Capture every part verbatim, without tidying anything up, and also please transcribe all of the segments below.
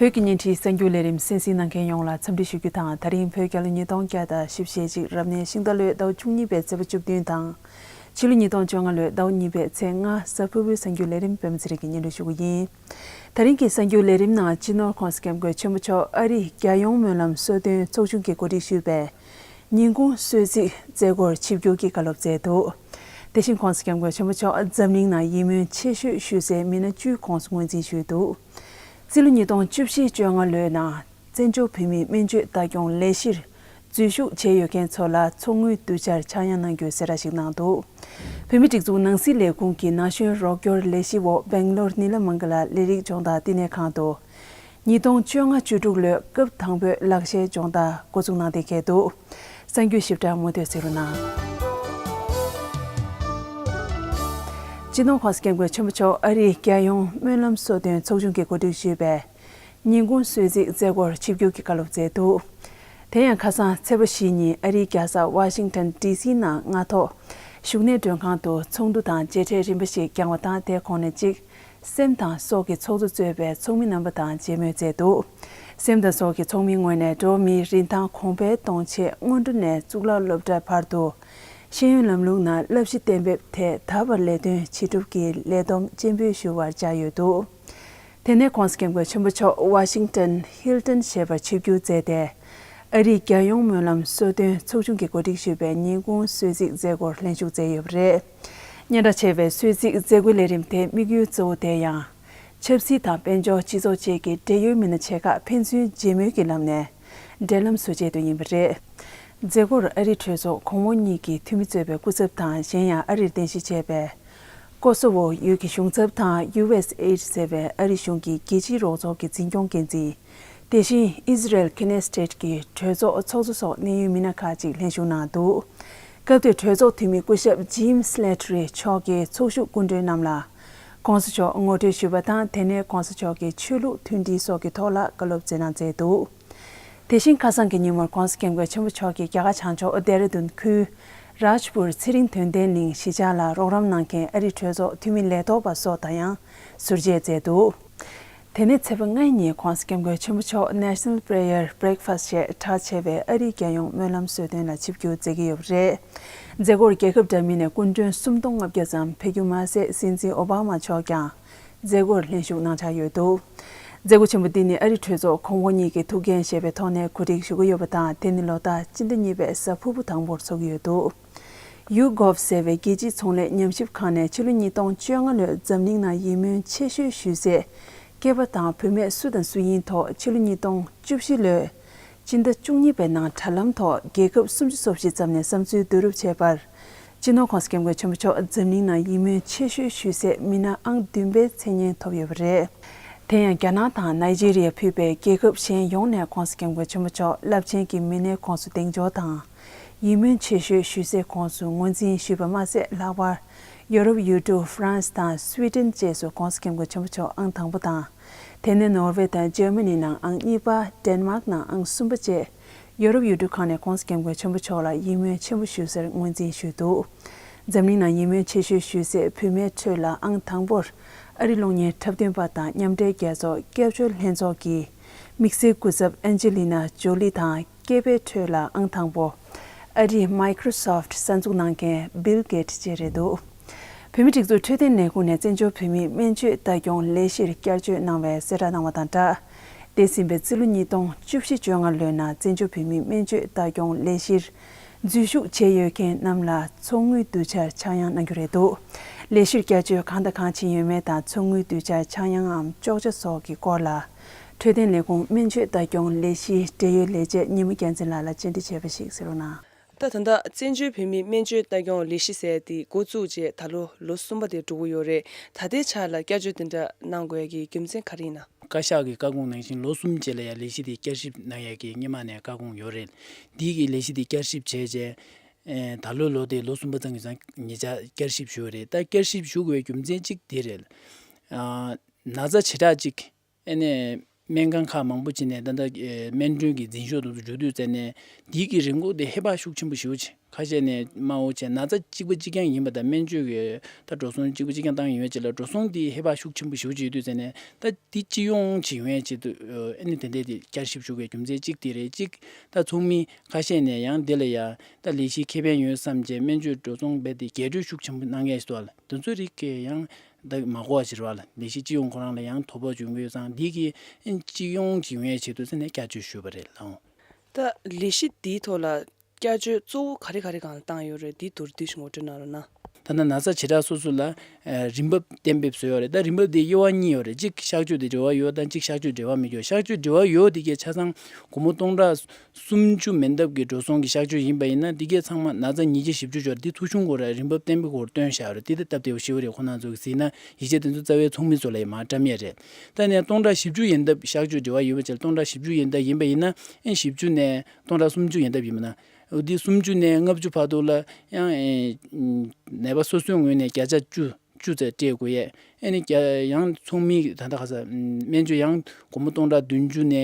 བོད་ཀྱི་བརྙན་འཕྲིན་གསར་འགྱུར་ལས་རིམ་གསན་གཟིགས་གནང་མཁན་ཡོངས་ལ་འཚམས་འདྲི་ཞུ་རྒྱུ་དང་། ད་རིང་བོད་རྒྱལ་ལོ་ཉིས་སྟོང་བརྒྱ་དང་བཞི་བཅུ་ཞེ་གཅིག་རབ་གནས་ཤིང་རྟ་ལོའི་ཟླ་བ་བཅུ་གཉིས་པའི་ཚེས་པ་བཅུ་བདུན་དང་། ཕྱི་ལོ་ཉིས་སྟོང་བཅོ་ལྔ་ལོའི་ཟླ་བ་གཉིས་པའི་ཚེས་ལྔ་གཟའ་ཕུར་བུའི་གསར་འགྱུར་ལས་རིམ་པད་མ་ཚེ་རིང་གིས་སྙན་སྒྲོན་ཞུ་གི་ཡིན། ད་རིང་གི་གསར་འགྱུར་ལས་རིམ་ནང་། སྤྱི་ནོར་༸གོང་ས་༸སྐྱབས་མགོན་ཆེན་པོ་མཆོག་ཨ་རིའི་རྒྱལ་ཡོངས་སྨོན་ལམ་གསོལ་སྟོན་ཚོགས་ཆུང་གིས་གོ་སྒྲིག་ཞུས་པའི་ཉིན་གུང་གསོལ་ཚིགས་མཛད་སྒོར་ཆིབས་བསྒྱུར་གྱིས་བཀའ་སློབ་སྩལ་འདུག་དེ་བཞིན་༸གོང་ས་༸སྐྱབས་མགོན་ཆེན་པོ་མཆོག་འཛམ་གླིང་ནང་ཡིད་སྨོན་ཆེ་ཤོས་ཞུ་སའི་མི་སྣ་བཅུའི་ཁོངས་སུ་ངོས་འཛིན་ཞུས་འདུག་རྩིས་ལོ་ཉིས་སྟོང་བཅུ་བཞི་བཅོ་ལྔ་ལོའི་ནང་བཙན་བྱོལ་བོད་མིའི་སྨན་བཅོས་ལྟ་སྐྱོང་ལས་གཞིར་འཛུལ་ཞུགས་བྱས་ཡོད་མཁན་ཚོ་ལ་མཚོ་དངུལ་བསྡུ་འཆར་ཆག་ཡང་གནང་རྒྱུའི་གསལ་བསྒྲགས་ཤིག་གནང་འདུག་བོད་མིའི་སྒྲིག་འཛུགས་ནང་སྲིད་ལས་ཁུངས་ཀྱི་ན་གཞོན་རོགས་སྐྱོར་ལས་གཞི་འོག་སྦེང་ལོར་ནི་ལ་མང་ག་ལ་ལས་རིགས་སྦྱོང་བརྡར་བསྟི་གནས་ཁང་དུ་ཉིས་སྟོང་བཅོ་ལྔ་བཅུ་དྲུག་ལོའི་སྐབས་དང་པོའི་ལག་ཤེས་སྦྱོང་བརྡར་འགོ་འཛུགས་གནང་སྟེ་འཁེལ་འདུག་གསར་འགྱུར་ཞིབ་ཕྲ་མུ་མཐུད་གཟིགས་རོགས་གནང་། སྤྱི་ནོར་༸གོང་ས་༸སྐྱབས་མགོན་ཆེན་པོ་མཆོག་ཨ་རིའི་རྒྱལ་ཡོངས་སྨོན་ལམ་གསོལ་སྟོན་ཚོགས་ཆུང་གིས་གོ་སྒྲིག་ཞུས་པའི་ཉིན་གུང་གསོལ་ཚིགས་མཛད་སྒོར་ཆིབས་བསྒྱུར་གྱིས་བཀའ་སློབ་སྩལ་འདུག་དེ་ཡང་ཁ་སང་ཚེས་པ་བཞི་ཉིན་ཨ་རིའི་རྒྱལ་ས་ཝ་ཤིང་ཊོན་ཌི་སི་ནང་སྔ་ཐོག་བཞུགས་གནས་མགྲོན་ཁང་དུ་ཚོགས་འདུ་དང་མཇལ་འཕྲད་རིམ་པ་ཞིག་བསྐྱངས་པ་དང་། དེའི་གོང་ནས་གཅིག་སེམས་དང་སྲོག་གི་ཚོགས་གཙོ་གཙོས་པའི་ཚོགས་མི་རྣམ་པ་དང་མཇལ་མོལ་མཛད་འདུག་སེམས་དང་སྲོག་གི་ཚོགས་མིའི་ངོས་ནས་འགྲོ་བ་མིའི་རིན་ཐང་གོང་འཕེལ་གཏོང་ཆེད་སྔོན་འགྲོ་ནས་གཙུག་ལག་སློབ་གྲྭ་བར་དུ་ཤེས་ཡོན་ལམ་ལུགས་ནང་བསླབ་གཞི་གཏན་འབེབས་ཐད་ད་བར་ལས་དོན་བྱེད་གྲུབ་ཀྱི་ལས་བསྡོམས་སྤྱན་འབུལ་ཞུ་བར་བཅར་ཡོད་འདུག་དེ་ནས་༸གོང་ས་༸སྐྱབས་མགོན་ཆེན་པོ་མཆོག་ཝ་ཤིང་ཊོན་ཧིལ་ཊོན་ཞེས་པར་ཆིབས་བསྒྱུར་མཛད་དེ། ཨ་རིའི་རྒྱལ་ཡོངས་སྨོན་ལམ་གསོལ་སྟོན་ཚོགས་ཆུང་གིས་གོ་སྒྲིག་ཞུས་པའི་ཉིན་གུང་གསོལ་ཚིགས་མཛད་སྒོར་ལྷན་ཞུགས་མཛད་ཡོད་པ་རེད། སྙན་གྲགས་ཆེ་བའི་གསོལ་ཚིགས་མཛད་སྒོའི་ལས་རིམ་དེའི་དམིགས་ཡུལ་གཙོ་བོ་དེ་ཡང་། ཆབ་སྲིད་དང་དཔལ་འབྱོར་སྤྱི་ཚོགས་བཅས་ཀྱི་འབྲེལ་ཡོད་མི་སྣ་ཆེ་ཁག་ཕན་ཚུན་མཇལ་མོལ་གྱི་ལམ་ནས་འབྲེལ་ལམ་བཟོ་ཆེད་དུ་ཡིན་པ་རེད། མཛད་སྒོར་ཨ་རིའི་གྲོས་ཚོགས་གོང་འོག་གཉིས་ཀྱི་འཐུས་མི་གཙོས་པའི་སྐུ་ཚབ་དང་། གཞན་ཡང་ཨ་རིར་རྟེན་གཞི་བྱས་པའི་ཀོ་སོ་ཝོ་ཡུལ་གྱི་གཞུང་ཚབ་དང་། ཡུ་ཨེས་ཨེ་ཌི་ཟེར་བའི་ཨ་རིའི་གཞུང་གི་རྒྱལ་སྤྱིའི་རོགས་ཚོགས་ཀྱི་འཛིན་སྐྱོང་འགན་འཛིན། དེ་བཞིན་ཨི་ཟི་རལ་ཁེ་ནེ་སི་ཊེཊ་ཀྱི་གྲོས་ཚོགས་ཚོགས་གཙོ་སོགས་གནད་ཡོད་མི་སྣ་ཁག་ཅིག་ལྷན་ཞུགས་གནང་འདུག་སྐབས་དེར་གྲོས་ཚོགས་འཐུས་མི་སྐུ་ཞབས་ཇིམ་སི་ལེ་ཊི་རི་མཆོག་གིས་ཚོགས་ཞུགས་སྐུ་མགྲོན་རྣམས་ལ་༸གོང་ས་མཆོག་ངོ་སྤྲོད་ཞུས་པ་དང་། དེ་ནས་༸གོང་ས་མཆོག་གིས་ཆོས་ལུགས་མཐུན་སྒྲིལ་སོགས་ཀྱི་ཐོག་ལ་བཀའ་སློབ་སྩལ་གནང་མཛད་འདུག་དེ་བཞིན་ཁ་སང་གི་ཉིན་མོར་༸གོང་ས་༸སྐྱབས་མགོན་ཆེན་པོ་མཆོག་གིས་རྒྱ་གར་བྱང་ཕྱོགས་ལྡེ་ར་ལྡུན་ཁུལ་རཱཇ་པུར་ཚེ་རིང་དོན་ལྡན་གླིང་གཞིས་ཆགས་ལ་རོགས་རམ་གནང་མཁན་ཨ་རིའི་གྲོས་ཚོགས་འཐུས་མི་ལས་ཐོག་པ་སོགས་དང་ཡང་ཟུར་མཇལ་མཛད་འདུག་དེ་ནས་ཚེས་པ་ལྔ་ཉིན་༸གོང་ས་༸སྐྱབས་མགོན་ཆེན་པོ་མཆོག་National Prayer Breakfast ཞེས་གྲགས་ཆེ་བའི་ཨ་རིའི་རྒྱལ་ཡོངས་སྨོན་ལམ་གསོལ་སྟོན་ལ་ཆིབས་བསྒྱུར་མཛད་ཀྱི་ཡོད་པ་རེད། མཛད་སྒོར་རྒྱལ་ཁབ་འདྲ་མིན་ནས་སྐུ་མགྲོན་སུམ་སྟོང་ལྔ་བརྒྱ་ཙམ་ཕེབས་རྒྱུ་མ་ཟད། སྲིད་འཛིན་ཨོ་བྷ་མ་མཆོག་ཀྱང་མཛད་སྒོར་ལྷན་ཞུགས་གནང་འཆར་ཡོད་འདུག་མཛད་སྒོ་ཆེན་པོ་འདི་ནི་ཨ་རིའི་གྲོས་ཚོགས་གོང་འོག་གཉིས་ཀྱི་ཐུགས་འགན་བཞེས་པའི་ཐོག་ནས་གོ་སྒྲིག་ཞུ་གི་ཡོད་པ་དང་། དེ་ནི་ལོ་ལྟར་སྤྱི་ཟླ་གཉིས་པའི་གཟའ་ཕུར་བུ་དང་པོར་འཚོགས་ཀྱི་ཡོད་འདུག་ཡུ་གོབ་ཟེར་བའི་རྒྱལ་སྤྱིའི་ཚོང་ལས་ཉམས་ཞིབ་ཁང་ནས་ཕྱི་ལོ་ཉིས་སྟོང་བཅོ་ལྔ་ལོའི་འཛམ་གླིང་ནང་ཡིད་སྨོན་ཆེ་ཤོས་ཞུ་སའི་སྐྱེས་པ་དང་བུད་མེད་སུ་དང་སུ་ཡིན་ཐོག་ཕྱི་ལོ་ཉིས་སྟོང་བཅུ་བཞི་ལོའི་སྤྱི་ཟླ་བཅུ་གཉིས་པའི་ནང་དྲ་ལམ་ཐོག་རྒྱལ་ཁབ་སུམ་ཅུ་སོ་བཞི་ཙམ་ནས་བསམ་ཚུལ་བསྡུ་རུབ་བྱས་པར། སྤྱི་ནོར་༸གོང་ས་༸སྐྱབས་མགོན་ཆེན་པོ་མཆོག་འཛམ་གླིང་ནང་ཡིད་སྨོན་ཆེ་ཤོས་ཞུ་སའི་མི་སྣ་ཨང་བདུན་པའི་མཚན་སྙན་ཐོབ་ཡོད་པ་རེད། དེ་ཡང་རྒྱ་ནག་དང་ནཱི་ཇི་རི་ཡ་ཕུད་པའི་རྒྱལ་ཁབ་གཞན་ཡོངས་ནས་༸གོང་ས་༸སྐྱབས་མགོན་ཆེན་པོ་མཆོག་རླབས་ཆེན་གྱི་མི་སྣའི་ཁོངས་སུ་གདེང་འཇོག་དང་། ཡིད་སྨོན་ཆེ་ཤོས་ཞུ་སའི་ཁོངས་སུ་ངོས་འཛིན་ཞུས་པ་མ་ཟད། ལྷག་པར་ཡོ་རོབ་ཡུལ་གྲུ་ཧྥ་རན་སི་དང་སུའེ་ཏེན་བཅས་སུ་༸གོང་ས་༸སྐྱབས་མགོན་ཆེན་པོ་མཆོག་ཨང་དང་པོ་དང་། དེ་ནས་ནོར་ཝེ་དང་འཇར་མ་ནི་ནང་ཨང་གཉིས་པ། ཌེན་མཱག་ནང་ཨང་གསུམ་པ་བཅས། ཡོ་རོབ་ཡུལ་གྲུ་ཁག་ནས་༸གོང་ས་༸སྐྱབས་མགོན་ཆེན་པོ་མཆོག་ལ་ཡིད་སྨོན་ཆེན་པོ་ཞུ་སར་ངོས་འཛིན་ཞུས་འདུག་འཛམ་གླིང་ནང་ཡིད་སྨོན་ཆེ་ཤོས་ཞུ་སའི་བུད་མེད་ཁྲོད་ལ་ཨང་དང་པོར་ཨ་རི་གློག་བརྙན་འཁྲབ་སྟོན་པ་དང་མཉམ་འབྲེལ་རྒྱལ་ཚོགས་སྐྱབས་བཅོལ་ལྷན་ཚོགས་ཀྱི་དམིགས་བསལ་སྐུ་ཚབ་ཨན་ཇེ་ལི་ན་ཇོ་ལི་དང་། སྐྱེས་པའི་ཁྲོད་ལ་ཨང་དང་པོ་ཨ་རིའི་Microsoft གསར་འཛུགས་གནང་མཁན་Bill Gates བཅས་རེད་འདུག་བོད་མིའི་སྒྲིག་འཛུགས་འཕྲོད་བསྟེན་ལས་ཁུངས་ནས་བཙན་བྱོལ་བོད་མིའི་སྨན་བཅོས་ལྟ་སྐྱོང་ལས་གཞིར་བསྐྱར་བཅོས་གནང་བའི་གསལ་བསྒྲགས་གནང་བ་དང་སྦྲགས། འདས་ཟིན་པའི་རྩིས་ལོ་ཉིས་སྟོང་བཅུ་བཞི་བཅོ་ལྔ་ལོའི་ནང་བཙན་བྱོལ་བོད་མིའི་སྨན་བཅོས་ལྟ་སྐྱོང་ལས་གཞིར་འཛུལ་ཞུགས་བྱས་ཡོད་མཁན་རྣམས་ལ་ཚོགས་དངུལ་བསྡུ་འཆར་ཆག་ཡང་གནང་རྒྱུ་རེད་འདུག་ལས་གཞིར་བསྐྱར་བཅོས་གང་དང་གང་ཕྱིན་ཡོད་མེད་དང་། ཚོགས་དངུལ་བསྡུ་འཆར་ཆག་ཡང་ངམ་གཅོག་ཆ་སོགས་ཀྱི་སྐོར་ལ། འཕྲོད་བསྟེན་ལས་ཁུངས་སྨན་བཅོས་ལྟ་སྐྱོང་ལས་གཞིའི་འབྲེལ་ཡོད་ལས་བྱེད་ཉི་མ་རྒྱལ་མཚན་ལགས་ལ་བཅར་འདྲི་བྱས་པ་ཞིག་གཟིགས་རོགས་གནང་། ད་ད་ལྟ་བཙན་བྱོལ་བོད་མིའི་སྨན་བཅོས་ལྟ་སྐྱོང་ལས་གཞི་ཟེར་དེ་འགོ་བཙུགས་རྗེས་ད་ལོ་ལོ་གསུམ་པ་དེ་འགྲོ་གི་ཡོད་རེད། ད་ལྟའི་ཆ་ལ་བསྐྱར་བཅོས་དེ་འདྲ་གནང་དགོས་ཀྱི་རྒྱུ་མཚན་ག་རེ་ཡིན་ན། བཀའ་ཤག་གི་བཀའ་དགོངས་ནང་བཞིན་ལོ་གསུམ་རྗེས་ལ་ཡང་ལས་གཞི་དེ་བསྐྱར་ཞིབ་གནང་ཡག་གི་སྔོན་མ་ནས་བཀའ་དགོངས་ཡོད་རེད། འདི་གི་ལས་གཞི་དེ་བསྐྱར་ཞིབ་བྱས་རྗེས། ཨེ། ད་ལོའི་ལོ་དེ་ལོ་གསུམ་པ་ཚང་གི་ཚང་ཉེ་ཆར་བསྐྱར་ཞིབ་ཞུས་པ་རེད། ད་བསྐྱར་ཞིབ་ཞུ་དགོས་པའི་རྒྱུ་མཚན་གཅིག་དེ་རེད། ཨ། ན་ཚ་ཇེ་དྲག་ཅིག་ཨ་ནི། སྨན་ཁང་ཁག་མང་པོ་ཅིག་ནས་ད་ལྟ་ཨེ་སྨན་གྲོན་གྱི་འཛིན་ཤོག་དེ་ཚོ་འཇུ་དུས་ཙམ་ནས་འདི་གི་རིན་གོང་དེ་ཧེ་བག་ཤུགས་ཆེན་པོ་ཞེ་པོ་ཅིག་ཁ་ཤས་ནས་དམའ་བོ་བྱས། ན་ཚ་གཅིག་པ་གཅིག་རྐྱང་ཡིན་པ་དང་སྨན་བཅོས་ཀྱི་ད་འགྲོ་སོང་གཅིག་པ་གཅིག་རྐྱང་བཏང་ཡོང་བའི་ཆེད་ལ་འགྲོ་སོང་འདི་ཧེ་བག་ཤུགས་ཆེན་པོ་ཞེ་པོ་ཅིག་ཡོད་དུས་ཙམ་ནས་ད་འདི་སྤྱི་ཡོངས་ཅིག་ཡོང་བའི་ཆེད་དུ་ཨ་ནི་དེ་འདྲས་དེ་བསྐྱར་ཞིབ་ཞུ་དགོས་རྒྱུ་མཚན་གཅིག་དེ་རེད། གཅིག་ད་ཚོགས་མི་ཁ་ཤས་ནས་ཡང་འདི་ལ་ཡང་ད་ལས་གཞི་ཁེ་ཕན་ཡོད་བསམ་བྱས་སྨན་བཅོས་འགྲོ་སོང་རྦད་དེ་རྒྱས་སྤྲོས་ཤུགས་ཆེན་པོ་གནང་མཁན་ཞིག་འདུག་ལ། དེ་ཚོ་རིགས་ཀྱི་ཡང་ད་མ་གོ་བ་ཞིག་རེད་བ་ལ། ལས་གཞི་སྤྱི་ཡོངས་ཁོ་རང་ལ་ཡང་དོ་ཕོག་འབྱུང་གི་ཡོད་ཙང་འདི་གི་སྤྱི་ཡོངས་ཀྱི་ཡོང་ཡའི་ཆེད་དུ་ཟེར་ནས་བསྐྱར་བཅོས་ཞུས་པ་རེད་ལགས། ད་ལས་གཞི་འདིའི་ཐོག་ལ་བསྐྱར་བཅོས་གཙོ་བོ་ག་རེ་ག་རེ་སྒང་ལ་བཏང་ཡོད་རེད། འདི་མདོར་བསྡུས་ཤིག་ངོ་སྤྲོད་གནང་རོགས་གནང་། ད་ལྟ་ན་ཚ་བྱེ་བྲག་སོ་སོ་ལ་ཨ་རིན་འབབ་གཏན་འབེབས་བཟོས་ཡོད་རེད། ད་རིན་འབབ་དེ་དབྱེ་བ་གཉིས་ཡོད་རེད། གཅིག་གཤག་བཅོས་དེ་འབྲེལ་བ་ཡོད་དང་གཅིག་གཤག་བཅོས་འབྲེལ་བ་མེད་ཀྱོག་གཤག་བཅོས་འབྲེལ་བ་ཡོད་དེ་གའི་ཆ་ཚང་སྒོར་མོ་སྟོང་ཕྲག་སུམ་ཅུ་མི་འདབ་ཀྱི་འགྲོ་སོང་གི་གཤག་བཅོས་ཡིན་པ་ཡིན་ན་འདི་གའི་ཚང་མ་ན་ཚ་ཉིས་བརྒྱ་བཞི་བཅུ་ཅོག་འདི་ཚོ་གཞུང་སྒོར་རིན་འབབ་གཏན་འབེབས་སྒོར་བཏོན་བཞག་ཡོད་རེད། འདི་ད་སྟབས་བདེ་པོ་ཞེ་པོ་རེད། ཁོ་རང་ཚོ་གིས་གཟིགས་ན་ཡིག་ཆ་དེ་ཚོ་རྩ་བའི་ཚོགས་མི་ཚོ་ལ་ཡང་མར་བཀྲམ་ཡས་རེད། ད་ནས་སྟོང་ཕྲག་བཞི་བཅུ་ཡན་འདབ་གཤག་བཅོས་འབྲེལ་བ་ཡོད་པ་བྱས་ལ་སྟོང་ཕྲག་བཞི་བཅུ་ཡན་འདབ་ཡིན་པ་ཡིན་ན་ཨེ་བཞི་བཅུ་ནས་སྟོང་ཕྲག་སུམ་ཅུ་ཡན་འདབ་ཡིན་པ་ན། འོ་འདི་སུམ་ཅུ་ནས་ལྔ་བཅུ་བར་དུ་ལ་ཡང་ཨེ་ནད་པ་སོ་སོའི་ངོས་ནས་བརྒྱ་ཆ་བཅུ་བཅུ་ཙམ་སྤྲད་དགོས་ཡས། ཨེ་ནི་བརྒྱ་ཡང་ཚོགས་མི་ད་ལྟ་ཁ་ས་སྨན་བཅོས་ཡང་སྒོར་མོ་སྟོང་ཕྲག་བདུན་ཅུ་ནས་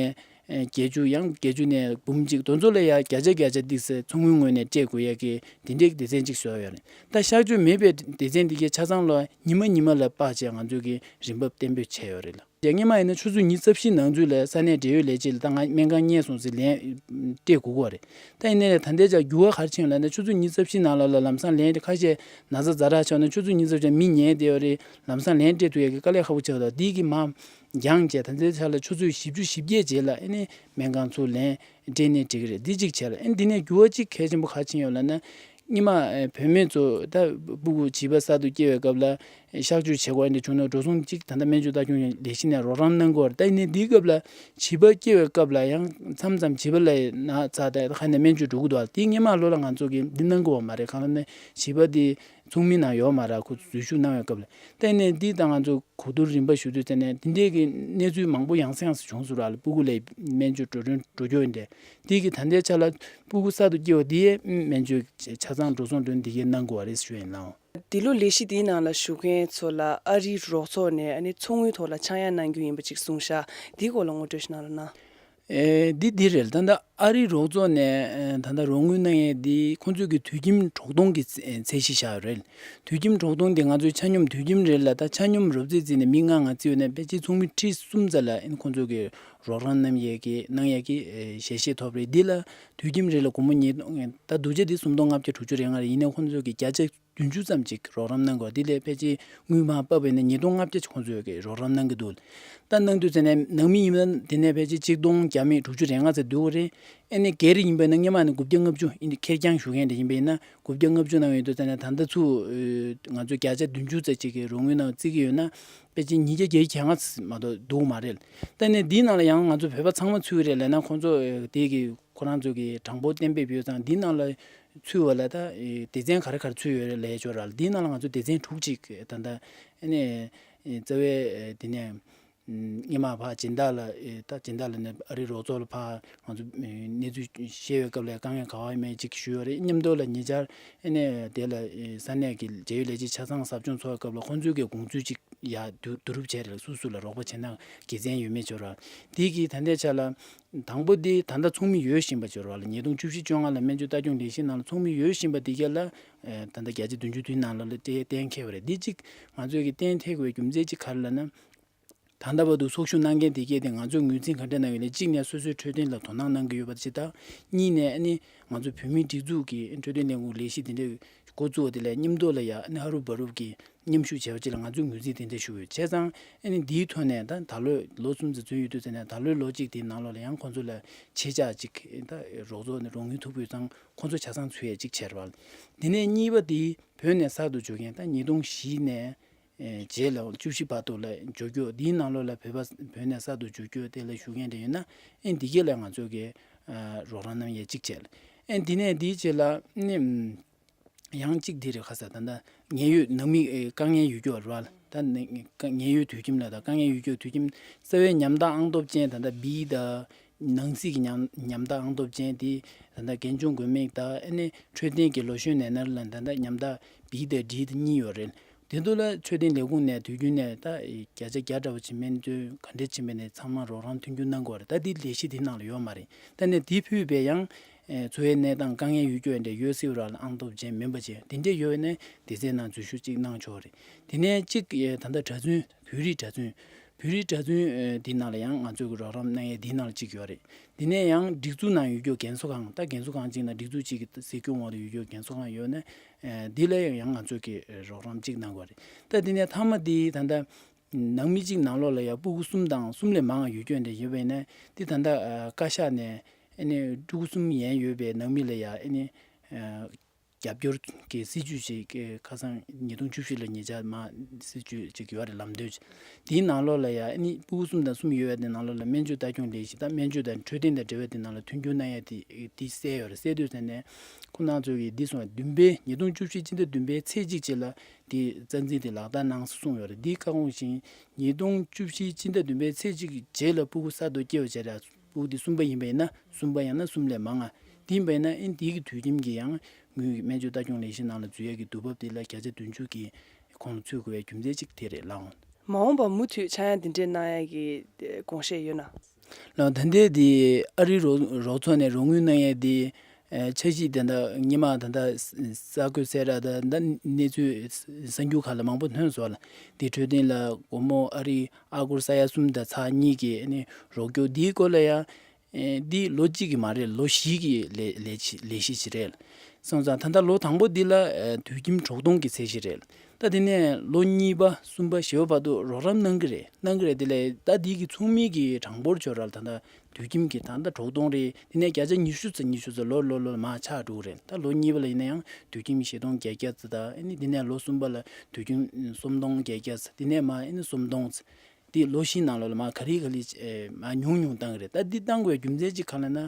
ཨེ་བརྒྱད་ཅུ་ཡང་བརྒྱད་ཅུ་ནས་འབུམ་གཅིག་དེ་ཚོ་ལ་ཡང་བརྒྱ་ཆ་བརྒྱ་ཆ་ཏིག་ཙམ་ཚོགས་མིའི་ངོས་ནས་སྤྲད་དགོས་ཡས་ཀྱི་དེ་འདྲའི་སྡེ་ཚན་གཅིག་བཟོས་ཡོད་རེད། ད་གཤག་བཅོས་མེད་པའི་སྡེ་ཚན་འདི་གའི་ཆ་ཚང་ལ་ཉི་མ་ཉི་མ་ལ་དཔག་བྱས་ང་ཚོས་ཀྱི་རིན་འབབ་གཏན་འབེབས་བྱས་ཡོད་རེད་ལ། སྔོན་མ་ཡིན་ན་ཆུ་ཚོད་ཉི་ཤུ་རྩ་བཞི་ནང་ཚུད་ལ་ས་གནས་འབྲེལ་ཡོད་ལས་བྱེད་ལ་ད་ང་སྨན་ཁང་རྙེད་སོང་ཟེར་ལན་སྤྲད་དགོས་ཀྱི་རེད། ད་ཡིན་ནའི་ད་ལྟའི་ཆར་འགྱུར་བ་ག་རེ་ཕྱིན་ཡོད་ལབ་ན་ཆུ་ཚོད་ཉི་ཤུ་རྩ་བཞི་ནང་ལ་ལ་ལམ་སང་ལན་ཁ་ཤས་ན་ཚ་ཛ་དྲག་ཆགས་ན་ཆུ་ཚོད་ཉི་ཤུ་རྩ་བཞི་མི་ཉལ་བསྡད་ཡོད་རེད། ལམ་སང་ལན་སྤྲད་ཐུབ་ཡས་ཀྱི་དཀའ་ལས་ཁག་པོ་ཆགས་འདུག་འདི་གི་མ་འགྱངས་བྱས་ད་ལྟའི་ཆར་ལ་ཆུ་ཚོད་བཞི་བཅུ་ཞེ་བརྒྱད་རྗེས་ལ་ཨེ་ནི་སྨན་ཁང་ཚུར་ལན་སྤྲད་ནའི་འགྲིག་གི་རེད། འདི་གཅིག་བྱས་ལ་ཨེ་འདི་ནས་འགྱུར་བ་གཅིག་གལ་ཆེན་པོ་ག་རེ་ཕྱིན་ཡོད་ལབ་ན། སྔོན་མ་ཨེ་བུད་མེད་ཚོ་ད་སྤུ་གུ་བྱིས་པ་གསར་དུ་སྐྱེ་བའི་སྐབས་ལ་ཨེ་གཤག་བཅོས་བྱེད་དགོས་ཨེ་འདྲ་བྱུང་ན་འགྲོ་སོང་གཅིག་ད་ལྟ་སྨན་བཅོས་ལྟ་སྐྱོང་ལས་གཞི་ནས་རོགས་རམ་གནང་གི་ཡོད་རེད། ད་ཡིན་ནའི་འདིའི་སྐབས་ལ་བྱིས་པ་སྐྱེ་བའི་སྐབས་ལ་ཡང་མཚམས་མཚམས་བྱིས་པ་ལ་ན་ཚ་དང་ཁ་ནས་སྨན་བཅོས་འགྲོ་གི་འདུག་དེ་སྔོན་མ་ལོ་ལ་ང་ཚོ་གིས་འདི་གནང་གི་ཡོད་མ་རེད། གང་ལབ་ན་བྱིས་པ་དེ་ཚོགས་མི་ནང་ཡོད་མ་རེད། ཁོ་ཚོ་འཛུལ་ཞུགས་གནང་བའི་སྐབས་ལ་ད་ཡིན་ནའི་འདི་ད་ང་ཚོ་གོ་བསྡུར་རིམ་པ་ཞུ་དུས་ཙམ་ནས་འདི་འདྲའི་གི་གནས་ཚུལ་མང་པོ་ཡང་སེ་ཡང་སེ་བྱུང་སོང་ར་ལ། སྤུ་གུ་ལ་སྨན་བཅོས་འགྲོ་གྲོན་འགྲོ་རྒྱུ་ཡིན་ཏེ། དེ་གི་ད་ལྟའི་ཆ་ལ་སྤུ་གུ་གསར་དུ་སྐྱེ་བ་དེ་ཡས་སྨན་བཅོས་ཆ་ཚང་འགྲོ་སོང་གྲོན་འདི་གའི་གནང་དགོས་པ་རེད་ཞུ་ཡིན་ལགས། འདི་ལོ་ལས་གཞི་འདིའི་ནང་ལ་ཞུགས་མཁན་ཚོ་ལ་ཨ་རིའི་རོགས་ཚོགས་ནས་ཨ་ནི་ཚོགས་དངུལ་ཐོག་ལ་ཆག་ཡང་གནང་རྒྱུ་ཡིན་པ་ཅིག་གསུངས་ཤག་འདིའི་སྐོར་ལ་ངོ་སྤྲོད་ཞིག་གནང་རོགས་གནང་། ཨེ་འདི་འདི་རེད། ད་ལྟ་ཨ་རིའི་རོགས་ཚོགས་ནས་ཨེ་ད་ལྟ་རོགས་དངུལ་གནང་ཡས་འདི་ཁོང་ཚོས་ཀྱི་དུད་ཁྱིམ་དྲུག་སྟོང་གི་ཚད་གཞི་བཞག་ཡོད་རེད། དུད་ཁྱིམ་དྲུག་སྟོང་འདི་ང་ཚོའི་ཆ་སྙོམས་དུད་ཁྱིམ་རེད་ལ། ད་ཆ་སྙོམས་རོབ་རྩིས་བརྩིས་ནས་མི་ལྔ་ལྔ་བརྩི་ཡོད་ནས་ཕལ་ཆེར་ཚོགས་མི་ཁྲི་གསུམ་ཙམ་ལ་ཨེ་ཁོང་ཚོས་ཀྱི་རོགས་རམ་གནང་ཡས་ཀྱི་གནང་ཡས་ཀྱི་ཨེ་ཞལ་བཞེས་ཐོབ་རེད། འདི་ལ་དུད་ཁྱིམ་རེ་ལ་སྒོར་མོ་ཉིས་སྟོང་། ད་སྡུག་ཅག་འདི་སུམ་སྟོང་ལྔ་བརྒྱ་དྲུག་ཅུ་རེ་ལྔ་རེད། ཡིན་ནའི་ཁོང་ཚོས་ཀྱི་བརྒྱ་ཆ་བདུན་ཅུ་ཙམ་ཅིག་རོགས་རམ་གནང་དགོས། འདི་ལས་ཕལ་ཆེར་དངུལ་མར་ཕབ་པ་ཡིན་ན་ཉིས་སྟོང་ལྔ་བརྒྱ་ཅིག་ཁོང་ཚོས་ཀྱི་རོགས་རམ་གནང་གི་འདུག་ད་གནང་དུས་ཙམ་ནས་ནང་མི་ཡིན་ན་དེ་ནས་ཕལ་ཆེར་ཆིག་སྟོང་བརྒྱ་མེད་དྲུག་ཅུ་རེ་ལྔ་ཙམ་འདུག་རེད། ཨེ་ནས་སྒེར་ཡིན་པ་ཡིན་ན་སྔོན་མ་ནས་དགུ་བརྒྱ་ལྔ་བཅུ་ཡིན། ཁེར་རྐྱང་ཞུ་མཁན་དེ་ཡིན་པ་ཡིན་ན་དགུ་བརྒྱ་ལྔ་བཅུ་གནང་ཡོད་དུས་ཙམ་ནས་ད་ལྟ་ཚུར་ཨེ་ང་ཚོས་བརྒྱ་ཆ་བདུན་ཅུ་ཙམ་ཅིག་གི་རོགས་དངུལ་ནང་བརྩི་གི་ཡོད་ན་ཕལ་ཆེར་ཉིས་བརྒྱ་བརྒྱད་ཅུ་གྱ་ལྔ་ཙམ་མ་གཏོགས་འདུག་མ་རེད། ད་ནས་འདིའི་ནང་ལ་ཡང་ང་ཚོ་བོད་པ་ཚང་མ་ཚུད་ཀྱི་རེད་ལབ་ན་ཁོང་ཚོ་ཨེ་དེ་གི་ཁོ་རང་ཚོ་གི་གྲངས་འབོར་གཏན་འབེབས་ཡོད་ཙང་འདིའི་ནང་ལ་ཚུད་པ་ལ་ད་ཨེ་སྡེ་ཚན་ག་རེ་ག་རེ་ཚུད་ཡོད་རེད་ལབ་ཡས་ཅིག་ཡོད་རེད་ལ། འདིའི་ནང་ལ་ང་ཚོ་སྡེ་ཚན་དྲུག་ཅིག་ད་ལྟ་ཨ་ནི་ཨེ་རྩ་བའི་ཨེ་དེ་ནས་ཨམ་སྔོན་མ་ཕར་སྦྱིན་བདག་ལ་ཨེ་ད་སྦྱིན་བདག་ལ་ནས་ཨ་རི་རོགས་ཚོགས་ལ་ཕར་ང་ཚོ་ཨེ་གནས་ཚུལ་བཤད་པའི་སྐབས་ལ་དཀའ་ངལ་ག་བ་ཡིན་མིན་ཅིག་ཞུས་ཡོད་རེད། མཉམ་དུ་ལ་ཉེ་ཆར་ཨ་ནི་དེ་ལ་ཨེ་ས་གནས་ཀྱི་འབྲེལ་ཡོད་ལས་བྱེད་ཆ་ཚང་ཟབ་སྦྱོང་ཚོགས་པའི་སྐབས་ལ་ཁོང་ཚོས་ཀྱི་དགོངས་ཚུལ་ཅིག་ཡ་བསྡུ་བསྡུ་རུབ་བྱས་རེད། སུ་སུ་ལ་རོགས་པ་བྱེད་ན་དགེ་མཚན་ཡོད་མེད་ཅིག་ཡོད་རེད། དེ་གི་ད་ལྟའི་ཆ་ལ་དང་པོ་དེ་ད་ལྟ་ཚོགས་མི་ཡོད་བཞིན་པ་ཅིག་ཡོད་རེད་ལ། ཉིས་སྟོང་བཅུ་བཞི་བཅོ་ལྔ་ལ་སྨན་བཅོས་ལྟ་སྐྱོང་ལས་གཞི་ནང་ལ་ཚོགས་མི་ཡོད་བཞིན་པ་དེ་ག་ལ་ཨེ་ད་ལྟ་བརྒྱ་ཆ་བདུན་ཅུ་དེའི་ནང་ལ་ལ་དེ་གཏན་འཁེལ་བ་རེད། འདི་གཅིག་ང་ཚོས་ཀྱི་གཏན་འཁེལ་དགོས་རྒྱུ་མཚན་གཅིག་ག་རེ་ལབ་ན། ད་ལྟ་བར་དུ་ཚོགས་ཞུགས་གནང་མཁན་དེ་གས་དེ་ང་ཚོས་ངོས་འཛིན་ག་འདྲ་གནང་ཡོད་ལ། གཅིག་ནས་སོ་སོའི་འཕྲོད་བསྟེན་ལ་དོ་སྣང་གནང་གི་ཡོད་པ་ཅིག་དང་། གཉིས་ནས་ཨ་ནི་ང་ཚོ་བོད་མིའི་སྒྲིག་འཛུགས་ཀྱི་འཕྲོད་བསྟེན་ལས་ཁུངས་ལས་གཞི་དེ་འདྲའི་འགོ་བཙུགས་པ་དེ་ལ་མཉམ་དུ་ལ་ཡ་ཨ་ནི་ཧ་རུབ་བ་རུབ་ཀྱི་མཉམ་ཞུགས་བྱས་པ་ཅིག་ལ་ང་ཚོས་ངོས་འཛིན་དེ་འདྲ་ཞུ་གི་ཡོད། བྱས་ཙང་ཨ་ནི་འདིའི་ཐོག་ནས་ད་ད་ལོའི་ལོ་གསུམ་ཙམ་འཛུལ་ཡོད་དུས་ཙམ་ནས་ད་ལོའི་ལོ་གཅིག་དེའི་ནང་ལོགས་ལ་ཡང་ཁོང་ཚོ་ལ་ཆེད་བཅར་ཅིག་ད་རོགས་ཚོགས་ནས་རོགས་དངུལ་ཐུབ་ཡོད་ཙང་ཁོང་ཚོ་ཆ་ཚང་ཚུད་ཡས་ཅིག་བྱས་རེད་བ། དེ་ནས་གཉིས་པ་དེ་བོད་ནས་གསར་དུ་འབྱོར་མཁན་ད་ཉིས་སྟོང་བཞི་ནས། ཨེ་རྗེས་ལ་བཅུ་བཞི་བར་དུ་ལ་འབྱོར་རྒྱུ། འདིའི་ནང་ལོགས་ལ་བོད་པ་བོད་ནས་གསར་དུ་འབྱོར་རྒྱུ་དེ་ལ་ཞུགས་མཁན་དེ་ཡོད་ན་ཨེ་འདི་གས་ལ་ང་ཚོ་གི་ཨ་རོགས་རམ་གནང་ཡས་གཅིག་བྱས་ལ། ཨེ་འདི་ནས་འདིའི་རྗེས་ལ་ནི་ཡང་གཅིག་འདི་རེད། ཁ་ས་ད་ལྟ་ངལ་གཡོལ་ནང་མི་ཨེ་དཀའ་ངལ་ཡོད་རྒྱུ་རེད་བ་ལ། ད་ནི་ངལ་གཡོལ་དུད་ཁྱིམ་ལ་ད་དཀའ་ངལ་ཡོད་རྒྱུ་དུད་ཁྱིམ་རྩ་བའི་ཉམ་ཐག་ཨང་སྟོབས་ཅན་ད་ལྟ་བི་ད་ནང་སྲིད་ཀྱི་ཉམ་ཉམ་ཐག་ཨང་སྟོབས་ཅན་དེ་ད་ལྟ་རྒན་གཞོན་འགོས་མེད་ད་ཨེ་ནི་འཕྲོད་བསྟེན་གྱི་ལོ་གཞོན་ནད་མནར་ལ་ད་ལྟ་ཉམ་ཐག་བི་ད་ཌི་ད་གཉིས་ཡོད་རེད། དེ་དུས་ལ་འཕྲོད་བསྟེན་ལས་ཁུངས་ནས་དུས་རྒྱུན་ནས་ད་བརྒྱ་ཆ་བརྒྱ་འདྲ་བོ་ཅིག་སྨན་བཅོས་ག་འདྲས་བྱེད་པ་ནས་ཚང་མ་རོགས་རམ་མཐུན་འགྱུར་གནང་དགོས་རེད། ད་འདི་ལས་གཞི་འདི་ནང་ལ་ཡོད་མ་རེད། ད་ནས་འདི་ཕུད་པའི་ཡང་འཚོ་བའི་གནས་སྟངས་དཀའ་ངལ་ཡོད་རྒྱུ་འདྲ་ཡོད་སྲིད་པ་ར་ལ་ཨང་སྟོབས་ཅན་མིན་པ་བྱས་འདི་འདྲས་ཡོད་ན་སྡེ་ཚན་ནང་འཛུལ་ཞུགས་ཅིག་གནང་ཆོག་རེད། དེ་ནས་གཅིག་ད་ལྟ་གྲྭ་བཙུན་བོད་རིགས་གྲྭ་བཙུན་བོད་རིགས་གྲྭ་བཙུན་འདི་ནང་ལ་ཡང་ང་ཚོས་ཀྱི་རོགས་རམ་གནང་ཡས་འདི་ནང་ལ་གཅིག་ཡོད་རེད། འདི་ནས་ཡང་སྒྲིག་འཛུགས་ནང་ཡོད་རྒྱུ་རྒན་གསོ་ཁང་ད་རྒན་གསོ་ཁང་གཅིག་ནང་སྒྲིག་འཛུགས་གཅིག་གི་སྲིད་སྐྱོང་འོག་ཏུ་ཡོད་རྒྱུ་རྒན་གསོ་ཁང་ཡོད་ན་འདི་ལ་ཡང་ང་ཚོས་ཀྱི་རོགས་རམ་གཅིག་གནང་དགོས་རེད། ད་འདི་ནས་མཐའ་མ་འདི་ད་ལྟ་ནང་མི་གཅིག་ནང་ལོགས་ལ་ཡང་སྤུ་གུ་གསུམ་དང་གསུམ་ལས་མང་བ་ཡོད་རྒྱུ་འདྲ་ཡོད་པ་ཡིན་ན་འདི་ད་ལྟ་བཀའ་ཤག་ནས་ཨ་ནི་ཕྲུ་གུ་གསུམ་ཡན་ཡོད་པའི་ནང་མི་ལ་ཡང་ཨ་ནི་རྒྱབ་སྐྱོར་གྱི་སྲིད་ཇུས་ཤིག་ཁ་སང་ཉིས་སྟོང་བཅུ་བཞི་ལ་ཉེ་ཆར་མ་སྲིད་ཇུས་ཅིག་ཡོད་རེད་ལམ་སྟོན་ཅིག་དེའི་ནང་ལོགས་ལ་ཡང་ཨ་ནི་ཕྲུ་གུ་གསུམ་དང་གསུམ་ཡོད་པ་དེ་ནང་ལོགས་ལ་སྨན་བཅོས་ལྟ་སྐྱོང་ལས་གཞི་དང་སྨན་བཅོས་དང་འཕྲོད་བསྟེན་དང་འབྲེལ་བའི་དེ་ནང་ལ་མཐུན་འགྱུར་གནང་ཡ་དེ་དེ་གསལ་ཡོད་རེད། གསལ་དུས་ཟེར་ནས་ཁོང་རྣམ་ཚོ་གིས་འདི་སོང་བདུན་པའི་ཉིས་སྟོང་བཅུ་བཞི་སྤྱི་ཟླ་བདུན་པའི་ཚེས་གཅིག་བཅས་ལ་དེ་རྩ་འཛིན་དེ་ལག་བསྟར་གནང་གསུངས་ཡོད་རེད། འདི་བཀའ་དགོངས་བཞིན་ཉིས་སྟོང་བཅུ་བཞི་སྤྱི་ཟླ་བདུན་པའི་ཚེས་གཅིག་གི་རྗེས་ལ་ཕྲུ་གུ་གསར་དུ་སྐྱེས་པ་བྱས་ར། ཕྲུ་གུ་དེ་གསུམ་པ་ཡིན་པ་ཡིན་ན་གསུམ་པ་ཡང་ན་གསུམ་ལས་མང་ང་། དེ་ཡིན་པ་ཡིན་ན་ཨིན་དེ་གི་དུས་ཁྱིམ་གྱི་ཡང་ངོས་ཀྱི་སྨན་བཅོས་ལྟ་སྐྱོང་ལས་གཞི་ནང་ལ་འཛུལ་ཡས་ཀྱི་དུས་བབ་དེ་ལ་བརྒྱ་ཆ་བདུན་ཅུ་གི་ཁོང་ཚུད་དགོས་པའི་རྒྱུ་མཚན་གཅིག་དེ་རེད་ལགས། མ་འོངས་པ་མུ་མཐུད་ཆག་ཡང་འདི་འདྲའི་གནང་ཡས་ཀྱི་དགོངས་བཞེས་ཡོད་ན། ལགས་ད་ལྟའི་དེ་ཨ་རིའི་རོགས་རོགས་ཚོགས་ནས་རོགས་དངུལ་གནང་ཡས་དེ་འཆར་གཞི་དེ་འདྲ་སྔོན་མ་ད་ལྟ་གསར་འགོད་གསལ་བསྒྲགས་དང་ད་གནས་ཚུལ་གསར་འགྱུར་ཁག་ལ་མང་པོ་ཐོན་སོང་ལ། དེ་འཕྲོད་བསྟེན་ལ་སྒོར་མོ་ཨ་རི་ཨ་སྒོར་ས་ཡ་གསུམ་དང་ཚེག་གཉིས་ཀྱི་ཨ་ནི་རོགས་སྐྱོར་འདིའི་སྐོར་ལ་ཡང་ཨེ་འདི་ལོ་གཅིག་གི་མ་རེད། ལོ་བཞི་གི་ལས་ལས་ལས་གཞི་ཞིག་རེད། སོང་ཙང་ད་ལྟ་ལོ་དང་པོ་འདི་ལ་ཨེ་དུད་ཁྱིམ་གྲོག་སྡོང་གི་ཚད་གཞི་རེད། ད་དེ་ནས་ལོ་གཉིས་པ་གསུམ་པ་བཞི་པ་བར་དུ་རོགས་རམ་གནང་གི་རེད། གནང་གི་རེད། དེ་ལས་ད་འདི་གི་ཚོགས་མི་གི་གྲངས་འབོར་ཅིག་ཡོད་རེད། ད་ལྟ་དུད་ཁྱིམ་གྱི་ད་ལྟ་གྲོག་སྡོང་རེད། དེ་ནས་བརྒྱ་ཆ་ཉི་ཤུ་ཙམ་ཉི་ཤུ་ཙམ་ལོ་ལོ་ལོ་མར་ཆག་འགྲོ་གི་རེད། ད་ལོ་གཉིས་པ་ལ་ཡིན་ན་ཡང་དུད་ཁྱིམ་བཞི་སྟོང་བརྒྱད་བརྒྱ་ཙམ་དང་ཨ་ནི་དེ་ནས་ལོ་གསུམ་པ་ལ་དུད་ཁྱིམ་སུམ་སྟོང་བརྒྱད་བརྒྱ་ཙམ་དེ་ནས་མར་ཨ་ནི་སུམ་སྟོང་ཙམ། དེ་ལོ་བཞིའི་ནང་ལོགས་ལ་མར་ག་རེ་ག་རེ་ཨེ་མར་ཉུང་ཉུང་བཏང་གི་རེད། ད་འདི་བཏང་དགོས་རྒྱུ་མཚན་གཅིག་ག་ལ་ན།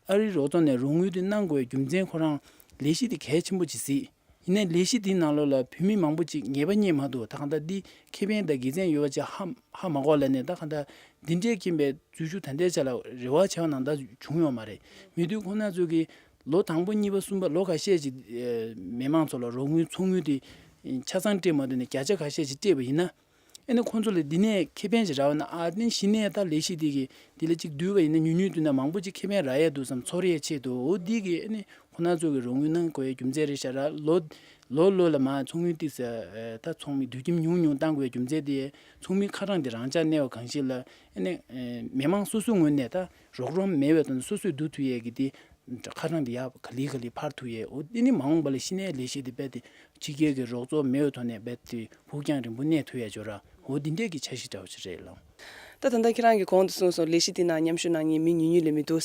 ཨ་རིའི་རོགས་ཚོགས་ནས་རོགས་དངུལ་དེ་གནང་དགོས་རྒྱུ་མཚན་ཁོ་རང་ལས་གཞི་དེ་གལ་ཆེན་པོ་ཅིག་གཟིགས། ཡིན་ནའི་ལས་གཞི་དེའི་ནང་ལོགས་ལ་བོད་མི་མང་པོ་ཅིག་ཉེས་པ་རྙེད་མ་ཐུབ། ད་གང་ལྟར་འདི་ཁེ་ཕན་དང་དགེ་མཚན་ཡོད་པ་ཅིག་ཧ་ཧ་མ་གོ་ལ་ནས། ད་གང་ལྟར་འདི་འདྲའི་རྐྱེན་པས་འཛུལ་ཞུགས་ད་ལྟའི་ཆ་ལ་རེ་བ་བྱས་པ་ནང་ལྟར་བྱུང་ཡོད་མ་རེད། མི་དུས་ཁོ་ན་ཚོ་གིས་ལོ་དང་པོ་གཉིས་པ་གསུམ་པ་ལོ་ཁ་ཤས་ཅིག་ཨེ་མི་མང་ཚོ་ལ་རོགས་དངུལ་ཚོགས་དངུལ་དེ་ཆ་ཚང་སྤྲད་མ་ཐུབ་ནས་བརྒྱ་ཆ་ཁ་ཤས་ཅིག་སྤྲད་པ་ཡིན་ན། ཨ་ནི་ཁོང་ཚོ་ལ་འདི་ནས་ཁེ་ཕན་ཞིག་རག་པ་ན། ཨ་ནི་གཞི་ནས་ད་ལས་གཞི་འདི་གི་འདི་ལ་གཅིག་བསྡུས་པ་ཡིན་ན་ཉུང་ཉུང་བསྡུས་ན་མང་པོ་ཅིག་ཁེ་ཕན་རག་ཡས་འདུག་བསམ་ཚོར་ཡས་ཆེད་དུ། འོ་འདི་གི་ཨ་ནི་ཁོ་ན་ཚོ་གི་རོགས་དངུལ་གནང་དགོས་ཡས་རྒྱུ་མཚན་རེད་ཤག་ར། ལོ་ལོ་ལོ་ལ་མར་ཚོགས་དངུལ་ཏིག་ཙམ་ད་ཚོགས་མི་དུད་ཁྱིམ་ཉུང་ཉུང་བཏང་དགོས་ཡས་རྒྱུ་མཚན་དེ་ཚོགས་མི་ཁ་གྲངས་དེ་རང་འཇགས་གནས་པ་གང་ཞིག་ལ་ཨ་ནི་མི་མང་སོ་སོའི་ངོས་ནས་ད་རོགས་རམ་མེད་པའི་དོན་སོ་སོས་བསྡུ་ཐུབ་ཡས་ཀྱི་དེ། ཁ་གྲངས་འདི་ཡར་ག་ལེ་ག་ལེ་འཕར་ཐུབ་ཡས། འོ་འདི་ནི་མ་འོངས་པ་ལ་ཕྱི་ནས་ལས་གཞི་འདི་རྦད་དེ་ཕྱི་རྒྱལ་གྱི་རོགས་ཚོགས་མེད་པའི་ཐོག་ནས་རྦད་དེ་ཕུགས་རྒྱང་རིང་པོ་གནས་ཐུབ་ཡས་ཅིག་ཡོད་ར། འོ་འདི་འདྲས་ཀྱི་འཆར་གཞི་འདྲ་བོ་ཅིག་རེད་ལགས། ད་ད་ལྟ་ཁྱེད་རང་གིས་གོང་དུ་གསུངས་སོང་། ལས་གཞི་འདི་ནང་མཉམ་ཞུགས་གནང་མཁན་མི་ཉུང་ཉུང་ལས་མི་འདུག་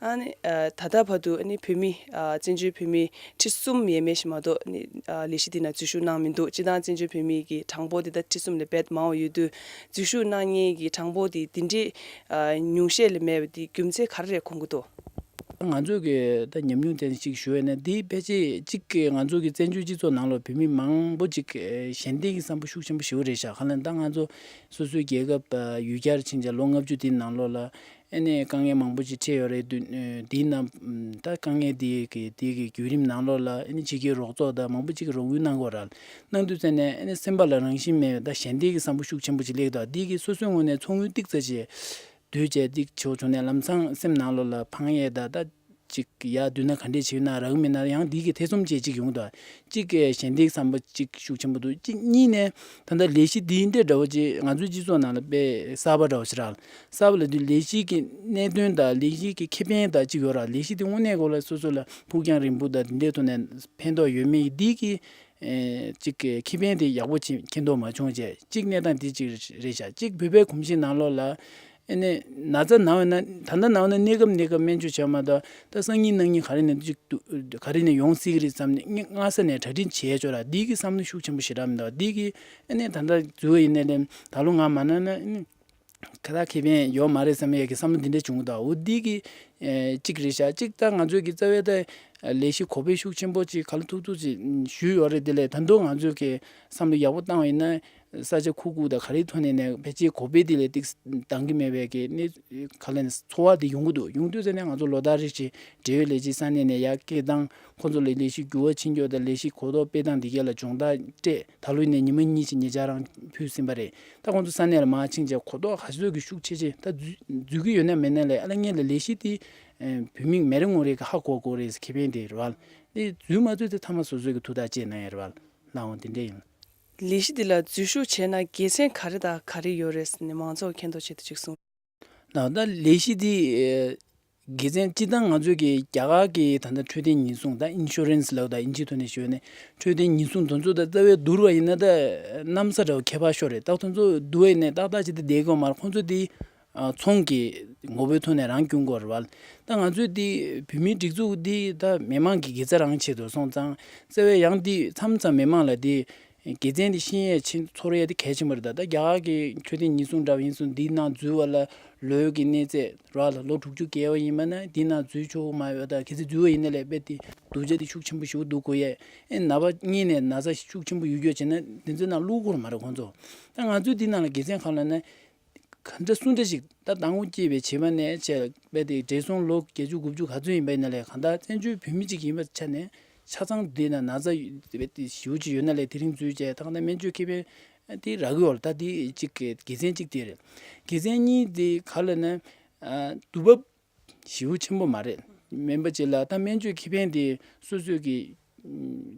ཨ་ནི་ཨ་ད་ལྟ་བར་དུ་ཨ་ནི་བོད་མི་ཨ་བཙན་བྱོལ་བོད་མི་ཁྲི་གསུམ་ཡས་མས་ཤིག་མ་གཏོགས་ཨ་ནི་ཨ་ལས་གཞི་འདི་ནང་འཛུལ་ཞུགས་གནང་མི་འདུག་སྤྱིར་བཏང་བཙན་བྱོལ་བོད་མི་གི་གྲངས་འབོར་འདི་ད་ཁྲི་གསུམ་ལས་རྦད་མང་བ་ཡོད་དུས། འཛུལ་ཞུགས་གནང་མཁན་གྱི་གྲངས་འབོར་འདི་འདི་འདྲའི་ཨ་ཉུང་ཤས་ལས་མེད་པ་འདི་རྒྱུ་མཚན་ག་རེ་རེད་མཁོ་གི་འདུག་ང་ཚོ་གི་ད་ཉམས་མྱོང་ཅན་ཅིག་ཞུ་ཡས་ན། འདི་ཕལ་ཆེར་གཅིག་གི་ང་ཚོ་གི་བཙན་བྱོལ་སྤྱི་ཚོགས་ནང་ལ་བོད་མི་མང་པོ་ཅིག་གཞན་སྡེ་གི་བསམ་བློ་ཤུགས་ཆེན་པོ་ཞེ་པོ་རེད་ཤག་ག་ལ་ད་ང་ཚོ་སོ་སོའི་རྒྱལ་ཁབ་ཡུལ་གྱར་ཕྱིན་བྱས་ལོ་ལྔ་བཅུ་དེའི་ནང་ལོགས་ལ་ཨ་ནི་དཀའ་ངལ་མང་པོ་ཅིག་འཕྲད་ཡོད་རེད། དུས་དེའི་ནང་ད་དཀའ་ངལ་དེ་གི་དེ་གི་བརྒྱུད་རིམ་ནང་ལོགས་ལ་ཨ་ནི་ཕྱི་རྒྱལ་རོགས་ཚོགས་དང་མང་པོ་ཅིག་གི་རོགས་དངུལ་གནང་དགོས་ར། གནང་དུས་ཙམ་ནས་ཨ་ནི་སེམས་པ་ལ་རང་བཞིན་མེད་པའི་ད་གཞན་སྡེ་གི་བསམ་བློ་ཤུགས་ཆེན་པོ་ཅིག་སླེབས་འདུག་འདི་གི་སོ་སོའི་ངོས་ནས་ཚོགས་དངུལ་ཏིག་ཙམ་ཅིག་བསྡུས་བྱས་ཏིག་ཆོག་བྱུང་ནས་ལམ་སང་སེམས་ནང་ལོགས་ལ་ཕངས་ཡས་ད་ད་ཅིག་ཡར་བསྡུས་ན་ག་འདྲས་བྱེད་ན་རག་མིན་ན་ཡང་འདི་གི་ཐེ་ཚོམ་བཅས་ཅིག་ཡོང་འདུག་གཅིག་གི་གཞན་སྡེའི་བསམ་པ་ཅིག་ཤུགས་ཆེན་པོ་འདུག་གཅིག་གཉིས་ནས་ད་ལྟ་ལས་གཞི་འདིའི་འདྲ་འདྲ་བོ་ཅིག་ང་ཚོའི་སྤྱི་ཚོགས་ནང་ལ་དཔེ་གསར་པ་འདྲ་བོ་ཞིག་རག་གསར་པ་ལབ་དུས་ལས་གཞི་གི་གནད་དོན་དང་ལས་གཞི་གི་ཁེ་ཕན་དང་ཅིག་ཡོད་ར། ལས་གཞི་འདི་དངོས་གནས་གོ་ལ་སོ་སོ་ལ་ཕུགས་རྒྱང་རིང་པོ་དང་འདི་འདྲའི་ཐོག་ནས་ཕན་ཐོགས་ཡོད་མེད་འདི་གི་ཨེ་གཅིག་གི་ཁེ་ཕན་དེ་ཡག་པོ་ཅིག་མཁྱེན་རྟོགས་མ་བྱུང་བྱས། གཅིག་གནས་སྟངས་འདི་གཅིག་རེད་ཤག་གཅིག་བོད་པའི་གོམས་གཤིས་ནང་ལོགས་ལ་ཨེ་ནས་ན་ཚ་ན་བ་ན་ད་ལྟ་ན་བ་ན་གནས་སྐབས་གནས་སྐབས་སྨན་བཅོས་བྱས་མ་གཏོགས་ད་སང་ཉིན་གནངས་ཉིན་ག་རེ་ནས་གཅིག་ཏུ་ག་རེ་ནས་ཡོང་སྲིད་ཀྱི་རེད་བསམ་ནས་སྔ་ས་ནས་གྲ་སྒྲིག་བྱས་ཆོག་ར། འདི་གི་བསམ་བློ་ཤུགས་ཆེན་པོ་ཞེ་དྲག་མི་འདུག་འདི་གི་ཨེ་ནས་ད་ལྟ་འཛུལ་བ་ཡིན་ནའི་ལས་ད་ལོ་ང་མ་ན་ན་ཨེ་ནས། ཁ་ད་ཁེ་ཕན་ཡོད་མ་རེད་བསམ་ཡས་ཀྱི་བསམ་བློ་འདི་འདྲ་བྱུང་གི་འདུག་འོ་འདི་གི་ཨེ་གཅིག་རེད་ཤག་གཅིག་ད་ང་ཚོའི་གི་རྩ་བའི་ད་ལས་གཞི་གོ་སྤེལ་ཤུགས་ཆེན་པོ་ཅིག་ག་ལ་ཐུག་ཐུག་ཅིག་ཞུས་ཡོད་རེད། དེ་ལས་ད་དུང་ང་ཚོའི་གི་བསམ་བློ་ཡག་པོ་བཏང་བ་ཡིན་ན་ ས་ཆ་ཁུག་ཁུག་དང་ག་རེའི་ཐོག་ནས་ནས་ཕལ་ཆེར་གོ་བེ་དེ་ལས་ཏིག་འདང་གི་མེད་པའི་གི་གནས་ག་ལ་ནས་འཚོ་བ་དེ་ཡོང་གི་འདུག་ཡོང་དུས་ཙ་ནས་ང་ཚོ་ལོ་ལྟར་རེ་བཞིན་འབྲེལ་ཡོད་ལས་བྱེད་ས་གནས་ནས་ཡར་སྐད་བཏང་ཁོང་ཚོ་ལ་ལས་གཞི་འགྱུར་བ་ཕྱིན་རྒྱུ་དང་ལས་གཞི་གོ་རྟོགས་སྤེལ་སྟངས་དེ་ག་ལ་སྦྱོང་བརྡར་སྤྲད། ད་ལོ་ནས་ཉི་མ་གཉིས་ཅིག་ཉེ་ཆར་རང་ཕུལ་ཟིན་པ་རེད། ད་ཁོང་ཚོ་ས་གནས་ལ་མར་ཕྱིན་བྱས་གོ་རྟོགས་ག་ཚོད་ཀྱི་ཤུགས་ཆེ་ཆེ་ད་འཛུལ་འཛུལ་གི་ཡོད་ན་མེད་ན་ལས་ཨ་ལ་ངས་ལ་ལས་གཞི་དེ་བོད་མི་མེད་རེ་ངོ་རེ་གི་ཧ་གོ་གོ་རེད་ཁེ་ཕན་དེ་རེད་བ། དེ་འཛུལ་མ་འཛུལ་དེ་ཐ་མ་སོ་སོའི་གི་ཐུགས་ཐག་བཅད་གནང་ཡ་རེད་བ། ལའང་དེ་འདྲ་ཡིན། ལས་གཞི་འདི་ལ་འཛུལ་ཞུགས་བྱས་ན་དགེ་མཚན་ག་རེ་དང་ག་རེ་ཡོད་རེད་ཟེར་ནས་མང་ཚོགས་མཁྱེན་རྟོགས་ཆེད་དུ་ཅིག་གསུངས། ད་ལྟ་ལས་གཞི་འདི་དགེ་མཚན་སྤྱི་བཏང་ང་ཚོས་ཀྱི་རྒྱ་གར་གྱི་ད་ལྟ་འཕྲོད་བསྟེན་ཉེན་སྲུང་དང་ཨིན་ཤུ་རན་སི་ལབ་དང་ཨིན་ཇིའི་ཐོག་ནས་ཞུས་ནས་འཕྲོད་བསྟེན་ཉེན་སྲུང་དེ་ཚོ་དང་རྩ་བའི་བསྡུར་བ་ཡིན་ན་ད་གནམ་ས་འདྲ་བ་ཁྱད་པར་ཤོར་རེད། ད་དེ་ཚོ་བསྡུར་བ་ཡིན་ན་ཏག་ཏག་ཅིག་ད་བསྡད་དགོས་མ་རེད། ཁོང་ཚོ་འདི་ཚོང་གི་ངོ་བོའི་ཐོག་ནས་རང་སྐྱོང་དགོས་རེད་བ། ད་ང་ཚོས་འདི་བོད་མིའི་སྒྲིག་འཛུགས་འདི་ད་མི་མང་གི་དགེ་རྩ་རང་ཆེད་དུ་སོང་ཙང་རྩ་བའི་ཡང་འདི་མཚམས་མཚམས་མི་མང་ལ་འདི། དགེ་མཚན་དེ་ཤེས་ཡས་ཆེན་ཚོར་ཡས་དེ་གལ་ཆེན་པོ་རེད། ད་ལྟ་རྒྱ་གར་གྱི་འཕྲོད་བསྟེན་ཉེན་སྲུང་འདྲ་བ་ཡིན་སོང་འདིའི་ནང་འཛུལ་བ་ལ་ལོ་ཡོད་ཀྱི་གནས་ཚད་ར་ལ་ལོ་དྲུག་ཅུ་བརྒལ་བ་ཡིན་པ་ན་འདིའི་ནང་འཛུལ་ཆོག་གི་མ་ཡོད། ད་གལ་སྲིད་འཛུལ་བ་ཡིན་ན་ལས་དཔེ་དེ་སྡུག་ཅག་དེ་ཤུགས་ཆེན་པོ་ཞིག་འདུག་གོ་ཡས། ཨེ་ན་བ་གཉིས་ནས་ན་ཚ་ཤུགས་ཆེན་པོ་ཡོད་རྒྱུ་བྱས་ན་དེ་ཚོའི་ནང་བླུག་དགོས་མ་རེད་ཁོང་ཚོ། ད་ང་ཚོས་འདི་ནང་ལ་དགེ་མཚན་གང་ལབ་ན། ག་འདྲ་སུ་འདྲ་ཞིག་ད་ཟླ་ངོ་སྐྱེས་པའི་བྱེས་པ་ནས་བྱས་པ་དེ་བགྲེས་སོང་ལོ་བརྒྱད་ཅུ་དགུ་བཅུ་ག་ཚོད་ཡིན་པ་ཡིན་ན་ལས་གང་ལྟར་བཙན་བྱོལ་བོད་མི་གཅིག་ཡིན་པའི་ཆ་ནས་ཆ་ཚང་འདི་ན་ན་ཚ་ཞེ་པོ་ཅིག་ཡོད་ན་ལས་དེ་རིང་འཛུལ་བྱས་ད་གང་ལྟར་སྨན་བཅོས་ཁེ་ཕན་དེ་རག་གི་ཡོད་ལ་ད་དེ་གཅིག་གི་དགེ་མཚན་གཅིག་དེ་རེད། དགེ་མཚན་གཉིས་དེ་ག་ལ་ན་དུས་བབ་ཞེ་པོ་ཆེན་པོ་མ་རེད། སྨན་པ་ཅིག་ལ་ད་སྨན་བཅོས་ཁེ་ཕན་དེ་སོ་སོའི་གི་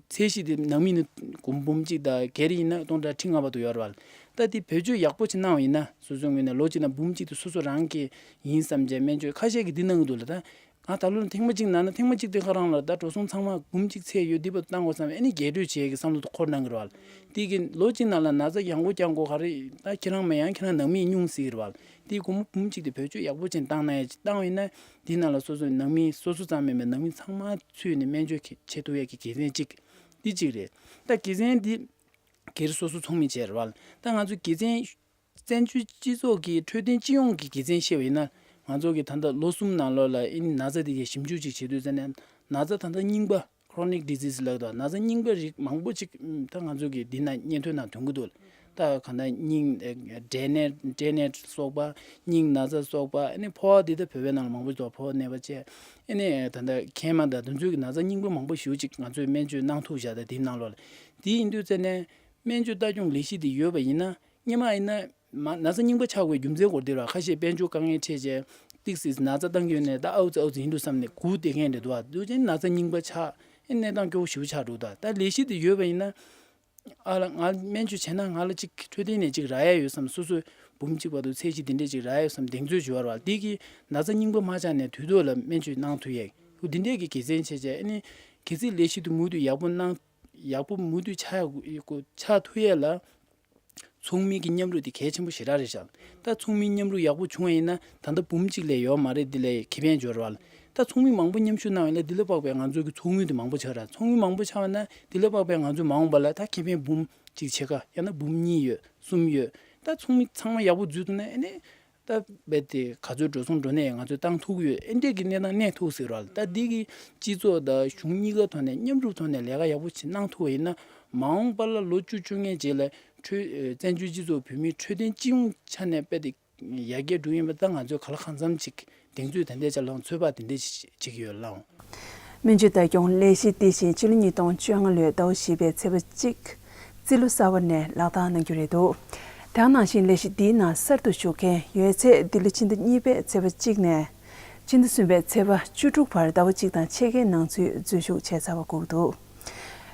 ཚད་གཞི་དེ་ནང་མི་ནི་འབུམ་འབུམ་གཅིག་དང་སྒེར་ཡིན་ན་སྟོང་ཕྲག་ཁྲི་ལྔ་བར་དུ་ཡོད་རེད་བ། ད་དེ་བེད་སྤྱོད་ཡག་པོ་ཅིག་གནང་བ་ཡིན་ན་སོ་སོའི་ངོས་ནས་ལོ་གཅིག་ན་འབུམ་གཅིག་དེ་སོ་སོ་རང་གི་ཡིན་བསམ་བྱས་སྨན་བཅོས་ཁ་ཤས་ཀྱིས་འདི་གནང་གི་འདུག་ལ། ད་ང་ད་ལོ་ལ་ཐེངས་མ་གཅིག་ན་ན་ཐེངས་མ་གཅིག་དེ་ཁ་རང་ལ་ད་འགྲོ་སོང་ཚང་མ་འབུམ་གཅིག་ཚད་ཡོད་འདི་བར་བཏང་དགོས་བསམ་ཨ་ནི་རྒྱས་སྤྲོས་བྱེད་ཀྱི་བསམ་བློ་དེ་འཁོར་གནང་གི་རེད་བ། དེ་གི་ལོ་གཅིག་ནང་ལ་ན་ཚ་ཡང་སྒོ་རྐྱང་སྒོ་ག་རེ་ད་ཁྱེད་རང་མ་ཡང་ཁྱེད་རང་ནང་མི་སྙུང་སྲིད་རེད་བ། དེའི་སྒོར་མོ་འབུམ་གཅིག་དེ་བེད་སྤྱོད་ཡག་པོ་ཅན་བཏང་ན་ཡང་ཅིག་བཏང་བ་ཡིན་ན། འདི་ནང་ལ་སོ་སོའི་ནང་མི་སོ་སོ་ཙམ་མིན་པའི་ནང་མི་ཚང་མ་ཚུད་ནས་སྨན་བཅོས་ཀྱི་བྱེད་ཐུབ་ཡས་ཀྱི་དགེ་མཚན་གཅིག་འདི་གཅིག་རེད། ད་དགེ་མཚན་འདི་སྒེར་སོ་སོ་ཚོགས་མི་བྱས་རེད་བ། ད་ང་ཚོ་དགེ་མཚན་བཙན་བྱོལ་སྤྱི་ཚོགས་ཀྱི་འཕྲོད་བསྟེན་སྤྱི་ཡོངས་ཀྱི་དགེ་མཚན་བཤད་པ་ཡིན་ན་ང་ཚོ་གི་ད་ལྟ་ལོ་གསུམ་ནང་ལོགས་ལ་ཨིན་ན་ཚ་འདི་གའི་ཞིབ་འཇུག་ཅིག་བྱེད་དུས་ཙམ་ནས་ན་ཚ་ད་ལྟ་རྙིང་པ། Chronic disease ལབ་དང་ན་ཚ་རྙིང་པ་རིགས་མང་པོ་ཅིག་ད་ང་ཚོ་གི་འདི་ན་སྙན་ཐོའི་ནང་ཐོན་གི་འདུག་ད་ག་ན་སྙིང་འབྲས་ནད་འབྲས་ནད་སོགས་པ་སྙིང་ན་ཚ་སོགས་པ་ཨ་ནི་ཕོ་བ་འདི་ད་བོད་པའི་ནང་ལ་མང་པོ་འདུག་ཕོ་བ་ནད་པ་བཅས་ཨ་ནི་ད་ལྟ་མཁལ་མ་དང་དེ་ཚོའི་གི་ན་ཚ་རྙིང་པ་མང་པོ་ཞེ་པོ་ཅིག་ང་ཚོས་སྨན་བཅོས་གནང་ཐུབ་བཞག་ད་འདི་ནང་ལོགས་ལ་འདི་ཡིན་དུས་ཙམ་ནས་སྨན་བཅོས་ལྟ་སྐྱོང་ལས་གཞི་འདི་ཡོད་པ་ཡིན་ན། སྔོན་མ་ཡིན་ན་མ་ན་ཚ་རྙིང་པ་ཆགས་དགོས་རྒྱུ་མཚན་སྐོར་འདི་ར་ཁ་ཤས་དཔལ་འབྱོར་དཀའ་ངལ་འཕྲད་རྗེས་ཏིག་སིས་ན་ཚ་བཏང་གི་ཡོད་ནས་ད་ཨའུ་ཙི་ཨའུ་ཙི་ཡིན་འགྲོ་བསམ་ནས་སྒུག་བསྡད་མཁན་རེད་འདུག་ཨ། འདུག་ཅན་ན་ཚ་རྙིང་པ་ཆགས་ཨེ་གནས་སྟངས་སྐྱོ་བོ་ཞེ་པོ་ཆགས་འགྲོ་ད། ད་ལས་གཞི་དེ་ཡོད་པ་ཡིན་ན་ཨ་ལ་ང་སྨན་བཅོས་བྱས་ན་ང་ལ་ཅིག་འཕྲོད་བསྟེན་ནས་ཅིག་རག་ཡ་ཡོད་བསམ་སོ་སོས་འབུམ་གཅིག་བར་དུ་ཚད་གཞི་འདི་འདྲས་ཅིག་རག་ཡ་ཡོད་བསམ་གདེང་ཚོད་ཅིག་ཡོད་ར་བ། འདི་གིས་ན་ཚ་རྙིང་པ་མ་ཆགས་ནས་དུས་ཐོག་ལ་སྨན་བཅོས་གནང་ཐུབ་ཡས་འདི་འདྲས་ཀྱི་དགེ་མཚན་ཆེ་ཆེ་ཨ་ནི་གལ་སྲིད་ལས་གཞི་དེ་མུ་མཐུད་ཡག་པོ་གནང་ཡག་པོ་མུ་མཐུད་ཆགས་ཆགས་ཐུབ་ཡས་ལ། ཚོགས་མི་གི་མཉམ་རུབ་དེ་གལ་ཆེན་པོ་ཞེ་དྲག་རེད་ཤག་ད་ཚོགས་མི་མཉམ་རུབ་ཡག་པོ་བྱུང་བ་ཡིན་ན་ད་ལྟ་འབུམ་གཅིག་ལས་ཡོད་མ་རེད། འདི་ལས་ཁེ་ཕན་འབྱོར་བ་ལ་ད་ཚོགས་མི་མང་པོ་མཉམ་ཞུགས་གནང་བ་ཡིན་ན་འདི་ལས་དཔག་པའི་ང་ཚོ་གི་ཚོགས་དངུལ་དེ་མང་པོ་ཆགས་ར། ཚོགས་དངུལ་མང་པོ་ཆགས་པ་ན་འདི་ལས་དཔག་པའི་ང་ཚོ་མ་འོངས་པ་ལ་ད་ཁེ་ཕན་འབུམ་གཅིག་ཕྱེད་ཀ་ཡང་ན་འབུམ་གཉིས་ཡོད་གསུམ་ཡོད། ད་ཚོགས་མི་ཚང་མ་ཡག་པོ་འཛུལ་ཐུབ་ན་ཨ་ནི་ད་རྦད་དེ་ག་ཚོད་འགྲོ་སོང་འགྲོ་ནས་ང་ཚོས་བཏང་ཐུབ་ཀྱི་ཡོད། ཨེ་འདྲས་ཀྱི་གནས་སྟངས་གནས་ཐུབ་ཟེར་བ་ལ་ད་འདི་གི་སྤྱི་ཚོགས་དང་གཞུང་གཉིས་ཀ་ཐོག་ནས་མཉམ་རུབ་ཐོག་ནས་ལས་ཀ་ཡག་པོ་ཅིག་གནང་ཐུབ་པ་ཡིན་ན་མ་འོངས་པ་ལ་ལོ་བཅུ་བཅོ་ལྔའི་རྗེས་ལ་འཕྲོད་བཙན་བྱོལ་སྤྱི་ཚོགས་བོད་མིའི་འཕྲོད་བསྟེན་སྤྱི་ཡོངས་ཆ་ནས་རྦད་དེ་ཡར་རྒྱས་འགྲོ་ཡིན་པ་ད་ང་ཚོས་ག་ལ་གང་འཚམ་ཅིག་གདེང་ཚོད་དེ་འདྲས་ཅིག་ལའང་ཚོད་དཔག་དེ་འདྲས་ཅིག་བྱེད་ཀྱི་ཡོད་ལགས། སྨན་བཅོས་ལྟ་སྐྱོང་ལས་གཞི་འདི་བཞིན་ཕྱི་ལོ་ཉིས་སྟོང་བཅོ་ལྔ་ལོའི་ཟླ་བ་བཞི་པའི་ཚེས་པ་གཅིག་རྩིས་ལོ་གསར་པ་ནས་ལག་བསྟར་གནང་རྒྱུ་རེད་འདུག་དེ་ནང་བཞིན་ལས་གཞི་འདིའི་ནང་གསར་དུ་ཞུགས་མཁན་ཡོད་ཚད་འདི་ལོ་ཕྱི་ཟླ་གཉིས་པའི་ཚེས་པ་གཅིག་ནས་ཕྱི་ཟླ་གསུམ་པའི་ཚེས་པ་བཅུ་དྲུག་བར་ཟླ་བ་གཅིག་དང་ཕྱེད་ཀའི་ནང་ཚུད་འཛུལ་ཞུགས་བྱས་ཚར་བ་དགོས་ཀྱི་འདུག་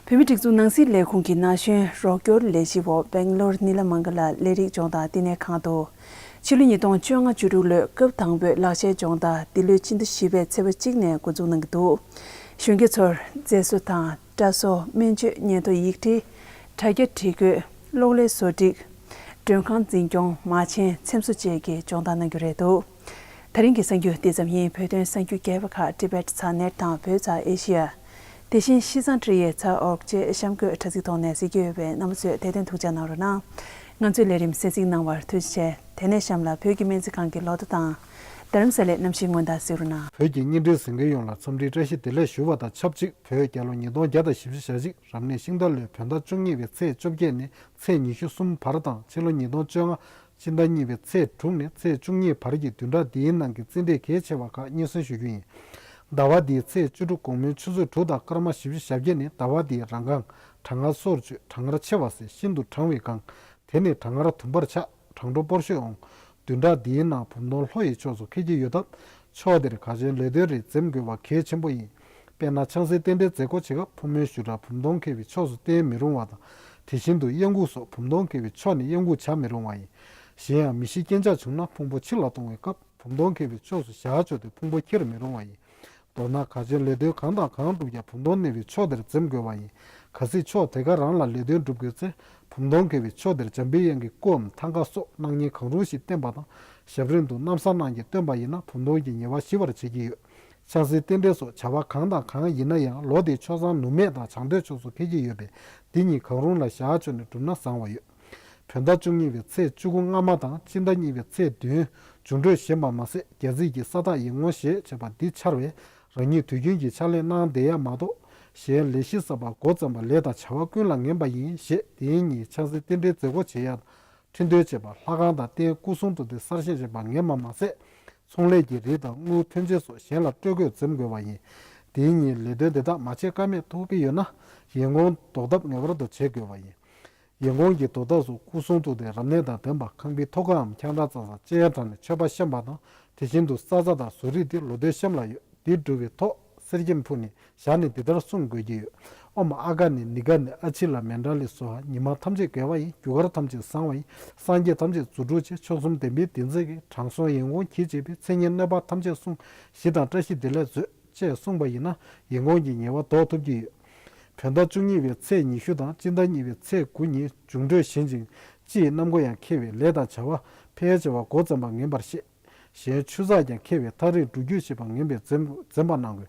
བོད་མིའི་སྒྲིག་འཛུགས་ནང་སྲིད་ལས་ཁུངས་ཀྱི་ན་གཞོན་རོགས་སྐྱོར་ལས་གཞི་འོག་སྦེང་ལོར་ནི་ལ་མང་ག་ལ་ལས་རིགས་སྦྱོང་བརྡར་བསྟི་གནས་ཁང་དུ་ཕྱི་ལོ་ཉིས་སྟོང་བཅོ་ལྔ་བཅུ་དྲུག་ལོའི་སྐབས་དང་པོའི་ལག་ཤེས་སྦྱོང་བརྡར་འདི་ལོའི་ཕྱི་ཟླ་བཞི་པའི་ཚེས་པ་གཅིག་ནས་འགོ་འཛུགས་གནང་གི་འདུག་གཞོན་སྐྱེས་ཚོར་རྫས་བཟོ་དང་སྐྲ་བཟོ། སྨན་བཅོས། ཉེན་རྟོག་ཡིག་བྲིས། དྲ་རྒྱ་བྲིས་བཀོད། གློག་ཀླད་བཟོ་སྒྲིག་མགྲོན་ཁང་འཛིན་སྐྱོང་། མ་བྱན། འཚེམ་བཟོ་བཅས་ཀྱི་སྦྱོང་བརྡར་གནང་རྒྱུ་རེད་འདུག་དེ་རིང་གི་གསར་འགྱུར་འདི་ཙམ་ཡིན། བོད་དོན་གསར་འགྱུར་རྒྱས་པ་ཁག་Tibet Dot Net དང་བོད་རྩ་ཨེ་ཤི་ཡ། དེ་བཞིན་ཤིས་ཙང་ཁྲི་ཡའི་ཚ་འོག་བཅས་གཤམ་འཁོད་དྲ་ཚིགས་ཐོག་ནས་གཟིགས་རྒྱུ་ཡོད་པས་རྣམ་པ་ཚོས་དེ་དོན་ཐུགས་འཇགས་གནང་རོགས་གནང་། ང་ཚོའི་ལས་རིམ་གསན་གཟིགས་གནང་བར་ཐུགས་རྗེ་ཆེ། དེ་ནས་གཤམ་ལ་བོད་ཀྱི་སྨན་རྩིས་ཁང་གི་ལོ་ཐོ་དང་། རྡ་རམ་ས་ལའི་གནམ་གཤིས་སྔོན་བརྡ་གསན་རོགས་གནང་། བོད་ཀྱི་བརྙན་འཕྲིན་གཟིགས་མཁན་ཡོངས་ལ་འཚམས་འདྲིའི་བཀྲ་ཤིས་བདེ་ལེགས་ཞུ་བ་དང་ཆབས་ཅིག་བོད་རྒྱལ་ལོ་ཉིས་སྟོང་བརྒྱ་དང་བཞི་བཅུ་ཞེ་གཅིག་རབ་གནས་ཤིང་རྟ་ལོའི་བོད་ཟླ་བཅུ་གཉིས་པའི་ཚེས་བཅོ་བརྒྱད་ནས་ཚེས་ཉི་ཤུ་གསུམ་བར་དང་ཕྱི་ལོ་ཉིས་སྟོང་བཅོ་ལྔ་སྤྱི་ཟླ་གཉིས་པའི་ཚེས་དྲུག་ནས་ཚེས་བཅུ་གཉིས་བར་གྱི་བདུན་ཕྲག་འདིའི་ནང་གི་རྩེད་འགྲན་གལ་ཆེ་བ་ཁག་སྙན་སེང་ཞུ་རྒྱུ་ཡིན། ཟླ་བ་འདིའི་ཚེས་བཅུ་དྲུག་དགོང་མོའི་ཆུ་ཚོད་དྲུག་དང་སྐར་མ་བཞི་བཅུ་ཞེ་བརྒྱད་ནས་ཟླ་བ་འདིའི་རང་སྒང་གྲང་ངར་སོར་ཆུད་གྲང་ངར་ཆེ་བ་ཟེར་ཤིན་ཏུ་གྲང་བའི་སྒང་། དེ་ནི་གྲང་ངར་དུམ་བུར་ཆག་གྲང་དྲོ་སྤོར་ཤོས་འོང་། བདུན་ཕྲག་འདིའི་ནང་བུམ་སྟོང་ལྷོ་ཡི་ཕྱོགས་སུ་འཁེལ་གྱི་ཡོད་སྟབས། ཕྱོགས་དེར་ག་ཆེའི་ལས་དོན་རིགས་འཛེམ་དགོས་པ་གལ་ཆེན་པོ་ཡིན། དཔེར་ན་ཆང་སའི་རྟེན་འབྲེལ་མཛད་སྒོ་བྱེད་སྐབས་ཕོ་མོའི་བཞུགས་གྲལ་བུམ་སྟོང་འཁེལ་བའི་ཕྱོགས་སུ་བསྟན་མི་རུང་བ་དང་། དེ་བཞིན་དུ་གཡང་འགུགས་སོགས་བུམ་སྟོང་འཁེལ་བའི་ཕྱོགས་ནས་གཡང་འགུགས་བྱ་མི་རུང་བ་ཡིན། གཞན་ཡང་མི་ཤི་རྐྱེན་ཆག་བྱུང་ན་ཕུང་པོ་ཕྱི་ལ་གཏོང་བའི་སྐབས་བུམ་སྟོང་འཁེལ་བའི་ཕྱོགས་སུ་བཞག་ཆོག་སྟེ་ཕུང་པོ་འཁྱེར་མི་རུང་བ་ཡིན། མདོར་ན་ག་ཆེའི་ལས་དོན་གང་དང་གང་བསྒྲུབ་ཀྱང་བུམ་སྟོང་གནས་པའི་ཕྱོགས་དེར་འཛེམ་དགོས་པ་ཡིན། གལ་སྲིད་ཕྱོགས་དེ་ག་རང་ལ་ལས་དོན་སྒྲུབ་དགོས་ཚེ། བུམ་སྟོང་འཁེལ་བའི་ཕྱོགས་དེར་འཇམ་པའི་དབྱངས་ཀྱི་སྐུའམ་ཐང་ཀ་སོགས་སྣང་བརྙན་གང་རུང་ཞིག་བསྟན་པ་དང་། ཞབས་རིམ་དུ་གནམ་ས་སྣང་བརྒྱད་སྟོན་པ་ཡིན་ན་བུམ་སྟོང་གི་ཉེས་པ་ཞི་བར་བྱེད་ཀྱི་ཡོད། ཆང་སའི་རྟེན་འབྲེལ་སོགས་བྱ་བ་གང་དང་གང་ཡིན་ན་ཡང་ལོ་དེའི་ཆོས་བཟང་ནུབ་སྨད་དང་བྱང་སྟོད་ཕྱོགས་སུ་འཁེལ་གྱི་ཡོད་པས། འདི་གཉིས་གང་རུང་ལ་བཞག་ཆོག་ནས་བསྒྲུབས་ན་བཟང་བ་ཡོད། བོད་ཟླ་བཅུ་གཉིས་པའི་ཚེས་བཅུ་དགུ་སྔ་མ་དང་སྤྱི་ཟླ་གཉིས་པའི་ཚེས་བདུན། འབྱུང་འཕྲོད་ཞན་པ་མ་ཟད་རྒྱལ་སྲིད་ཀྱི་ས་བདག་ཡིད་འོང་ཞེས་བྱ་བ་འདི་འཆར་བས། རང་ཉིད་དུས་རྒྱུན་གྱི་ཕྱག་ལས་གནང་བསྡད་ཡ་མ་གཏོགས། གཞན་ལས་གཞི་གསར་པ་འགོ་བརྩམས་པ་ལས་དང་བྱ་བ་ཀུན་ལ་ངན་པ་ཡིན་ཞེས་དེ་ཉིད་ཆང་སའི་རྟེན་འབྲེལ་མཛད་སྒོ་བྱེད་ཡ་དང་། འཕྲིན་སྟོན་བྱེད་པ་ལྷ་ཁང་དང་རྟེན་སྐུ་གསུང་ཐུགས་དེ་གསར་བཞེངས་བྱེད་པ་ངན་པ་མ་ཟད། ཚོང་ལས་ཀྱི་རིགས་དང་དངུལ་ཐོན་རྗེས་སོགས་གཞན་ལ་སྤྲོད་དགོས་འཛེམ་དགོས་པ་ཡིན། དེ་ཉིད་ལས་དོན་དེ་དག་མ་བྱེད་ཀ་མེད་ཐུག་གི་ཡོད་ན། ཡིན་གོང་ལྡོག་ཐབས་ངེས་པར་དུ་བྱེད་དགོས་པ་ཡིན། ཡིན་གོང་གི་ལྡོག་ཐབས་སུ་སྐུ་གསུང་ཐུགས་དེ་རབ་གནས་དང་ལྡན་པ་ཁང་པའི་ཐོག་ཁའམ་ཁྱང་བྲག་གཙང་སར་སྤྱན་དྲངས་ནས་མཆོད་པ་བཤམས་པ་དང་། དེ་བཞིན་དུ་ས་བཟའ་དང་བཟོ་རིགས་དེ་ལོ་དུས་གཤམ་ལ་ཡོད། འདི་སྒྲུབ་པའི་ཐོག་གསེར་སྐྱེམས་ཕུལ་ནས་བཞག་ནས་འདི་ལྟར་གསུང་དགོས་ཀྱི་ཡོད། ཨོཾ་ཨ་ག་ནེ་ནི་ག་ནེ་ཨ་ཕྱི་ལ་མནྜལ་ལེ་སྭཱ་ཧཱ། ཉི་མ་ཐམས་ཅད་དགེ་བ་ཡིན། རྒྱུ་སྐར་ཐམས་ཅད་བཟང་བ་ཡིན། སངས་རྒྱས་ཐམས་ཅད་རྫུ་འཕྲུལ་ཆེ། མཆོག་གསུམ་བདེན་པའི་བདེན་འཛིན་གྱིས། དྲང་སྲོང་ཡིན་གོང་གིས་བྱས་པའི་མཚན་ཉིད་གནོད་པ་ཐམས་ཅད་བསྲུང་། ཞི་དང་བཀྲ་ཤིས་བདེ་ལེགས་མཛོད། ཅེས་གསུངས་པ་ཡིན་ན་ཡིན་གོང་གི་ཉེས་པ་ཟློག་ཐུབ་ཀྱི་ཡོད། བོད་ཟླ་བཅུ་གཉིས་པའི་ཚེས་ཉི་ཤུ་དང་སྤྱི་ཟླ་གཉིས་པའི་ཚེས་དགུ་ཉིན་འབྱུང་འཕྲོད་ཞན་ཅིང་སྤྱི་ཡི་གནམ་སྒོ་ཡང་འཁེལ་བས་ལས་དང་བྱ་བ་ཕལ་ཆེ་བ་འགོ་བརྩམས་པ་ངན་པར་བཤད། གཞན་ཆུ་ཚགས་ཀྱང་འཁེལ་བས་ཐག་རིང་འགྲུལ་སྐྱོད་བྱེད་པ་ངན་པས་འཛེམ་འཛེམ་པ་གནང་དགོས།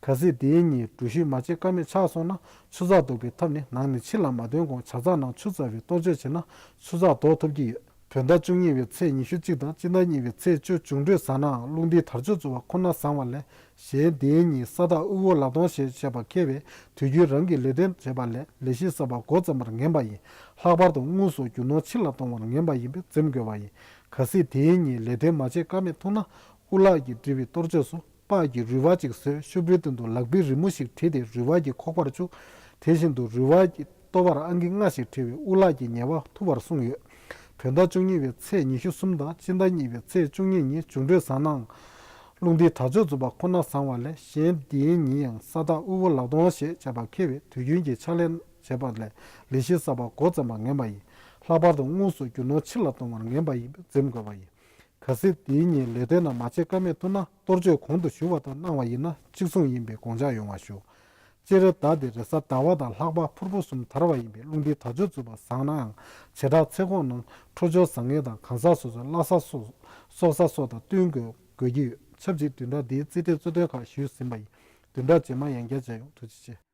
གལ་སྲིད་དེའི་ཉིན་འགྲུལ་བཞུད་མ་བྱེད་ཀ་མེད་ཆགས་སོང་ན་ཆུ་ཚགས་ལྡོག་པའི་ཐབས་ནི་ནང་ནས་ཕྱི་ལ་མ་ཐོན་གོང་བྱ་ཚང་ནང་ཆུ་བཙག་པའི་གཏོར་མཆོད་བྱས་ན་ཆུ་ཚགས་ལྡོག་ཐུབ་ཀྱི་ཡོད། བོད་ཟླ་བཅུ་གཉིས་པའི་ཚེས་ཉི་ཤུ་གཅིག་དང་སྤྱི་ཟླ་གཉིས་པའི་ཚེས་བཅུ་འབྱུང་འཕྲོད་བཟང་ནའང་རླུང་རྟའི་དར་ལྕོག་འཛུགས་པ་ཁོ་ན་བཟང་བ་ལས། གཞན་དེའི་ཉིན་ས་བདག་དབུལ་པོ་ལག་སྟོང་ཞེས་བྱ་བ་འཁེལ་བས་དུས་རྒྱུན་རང་གི་ལས་དོན་བྱེད་པ་ལས་ལས་གཞི་གསར་པ་འགོ་བརྩམས་པར་ངན་པ་ཡིན། ལྷག་པར་དུ་དངུལ་སོགས་རྒྱུ་ནོར་ཕྱི་ལ་གཏོང་བར་ངན་པ་ཡིན་པས་འཛེམ་དགོས་པ་ཡིན། གལ་སྲིད་དེའི་ཉིན་ལས་དོན་མ་བྱེད་ཀ་མེད་ཐུག་ན་དབུ་ལག་གིས་བྲིས་པའི་གཏོར་ཆོས་སུ། པགས་ཀྱི་རུས་པ་གཅིག་བཟོས་ཤོག་བུའི་སྟེང་དུ་ལག་པའི་རི་མོ་ཞིག་བྲིས་ཏེ་རུས་པ་གྱི་ཁོག་པར་བཅུག་དེ་བཞིན་དུ་རུས་པ་གྱི་ལྟོ་བར་ཨང་ཀི་ལྔ་ཞིག་བྲིས་པས་དབུ་ལག་གི་ཉེས་པ་ཐུབ་པར་གསུངས་ཡོད། བོད་ཟླ་བཅུ་གཉིས་པའི་ཚེས་ཉི་ཤུ་གསུམ་དང་སྤྱི་ཟླ་གཉིས་པའི་ཚེས་བཅུ་གཉིས་ཉིན་འབྱུང་འཕྲོད་བཟང་ནའང་རླུང་རྟའི་དར་ལྕོག་འཛུགས་པ་ཁོ་ན་བཟང་བ་ལས་གཞན་དེའི་ཉིན་ཡང་ས་བདག་དབུལ་པོ་ལག་སྟོང་ཞེས་བྱ་བ་འཁེལ་བས་དུས་རྒྱུན་གྱི་ཕྱག་ལས་བྱེད་པ་ལས་ལས་གཞི་གསར་པ་འགོ་བརྩམས་པ་ངན་པ་ཡིན། ལྷག་པར་དུ་དངུལ་སོགས་རྒྱུ་ནོར་ཕྱི་ལ་གཏོང་བར་ངན་པ་ཡིན་པས་འཛེམ་དགོས་པ་ཡིན། གལ་སྲིད་དེའི་ཉིན་ལས་དོན་ནང་མ་བྱེད་ཀ་མེད་ཐུག་ན་གཏོར་མཆོད་གོང་དུ་ཞུ་བ་ལྟར་གནང་བ་ཡིན་ན་གཅིག་མཚུངས་ཡིན་པའི་དགོངས་འཇགས་ཡོང་བ་ཞུ། སྤྱིར་ཟླ་འདི་རེས་གཟའ་ཟླ་བ་དང་ལྷག་པ་ཕུར་བུ་གསུམ་དར་བ་ཡིན་པས་རླུང་རྟའི་དར་ལྕོག་འཛུགས་པ་བཟང་ནའང་བྱེ་བྲག་ཚེ་གོང་ནང་འཕྲོད་སྦྱོར་བཟང་ངན་དང་གང་ཟག་སོ་སོའི་བླ་གཟའ་སོགས་སོགས་གཟའ་སོགས་དང་བསྟུན་དགོས་དགོས་ཀྱི་ཡོད། ཆབས་ཅིག་བདུན་ཕྲག་འདིའི་རྩིས་ཁྲའི་གཙོ་དོན་ཁག་ཞུས་ཟིན་པ་ཡིན། བདུན་ཕྲག་རྗེས་མ་ཡང་བསྐྱར་མཇལ་ཡོང་། ཐུགས་རྗེ་ཆེ།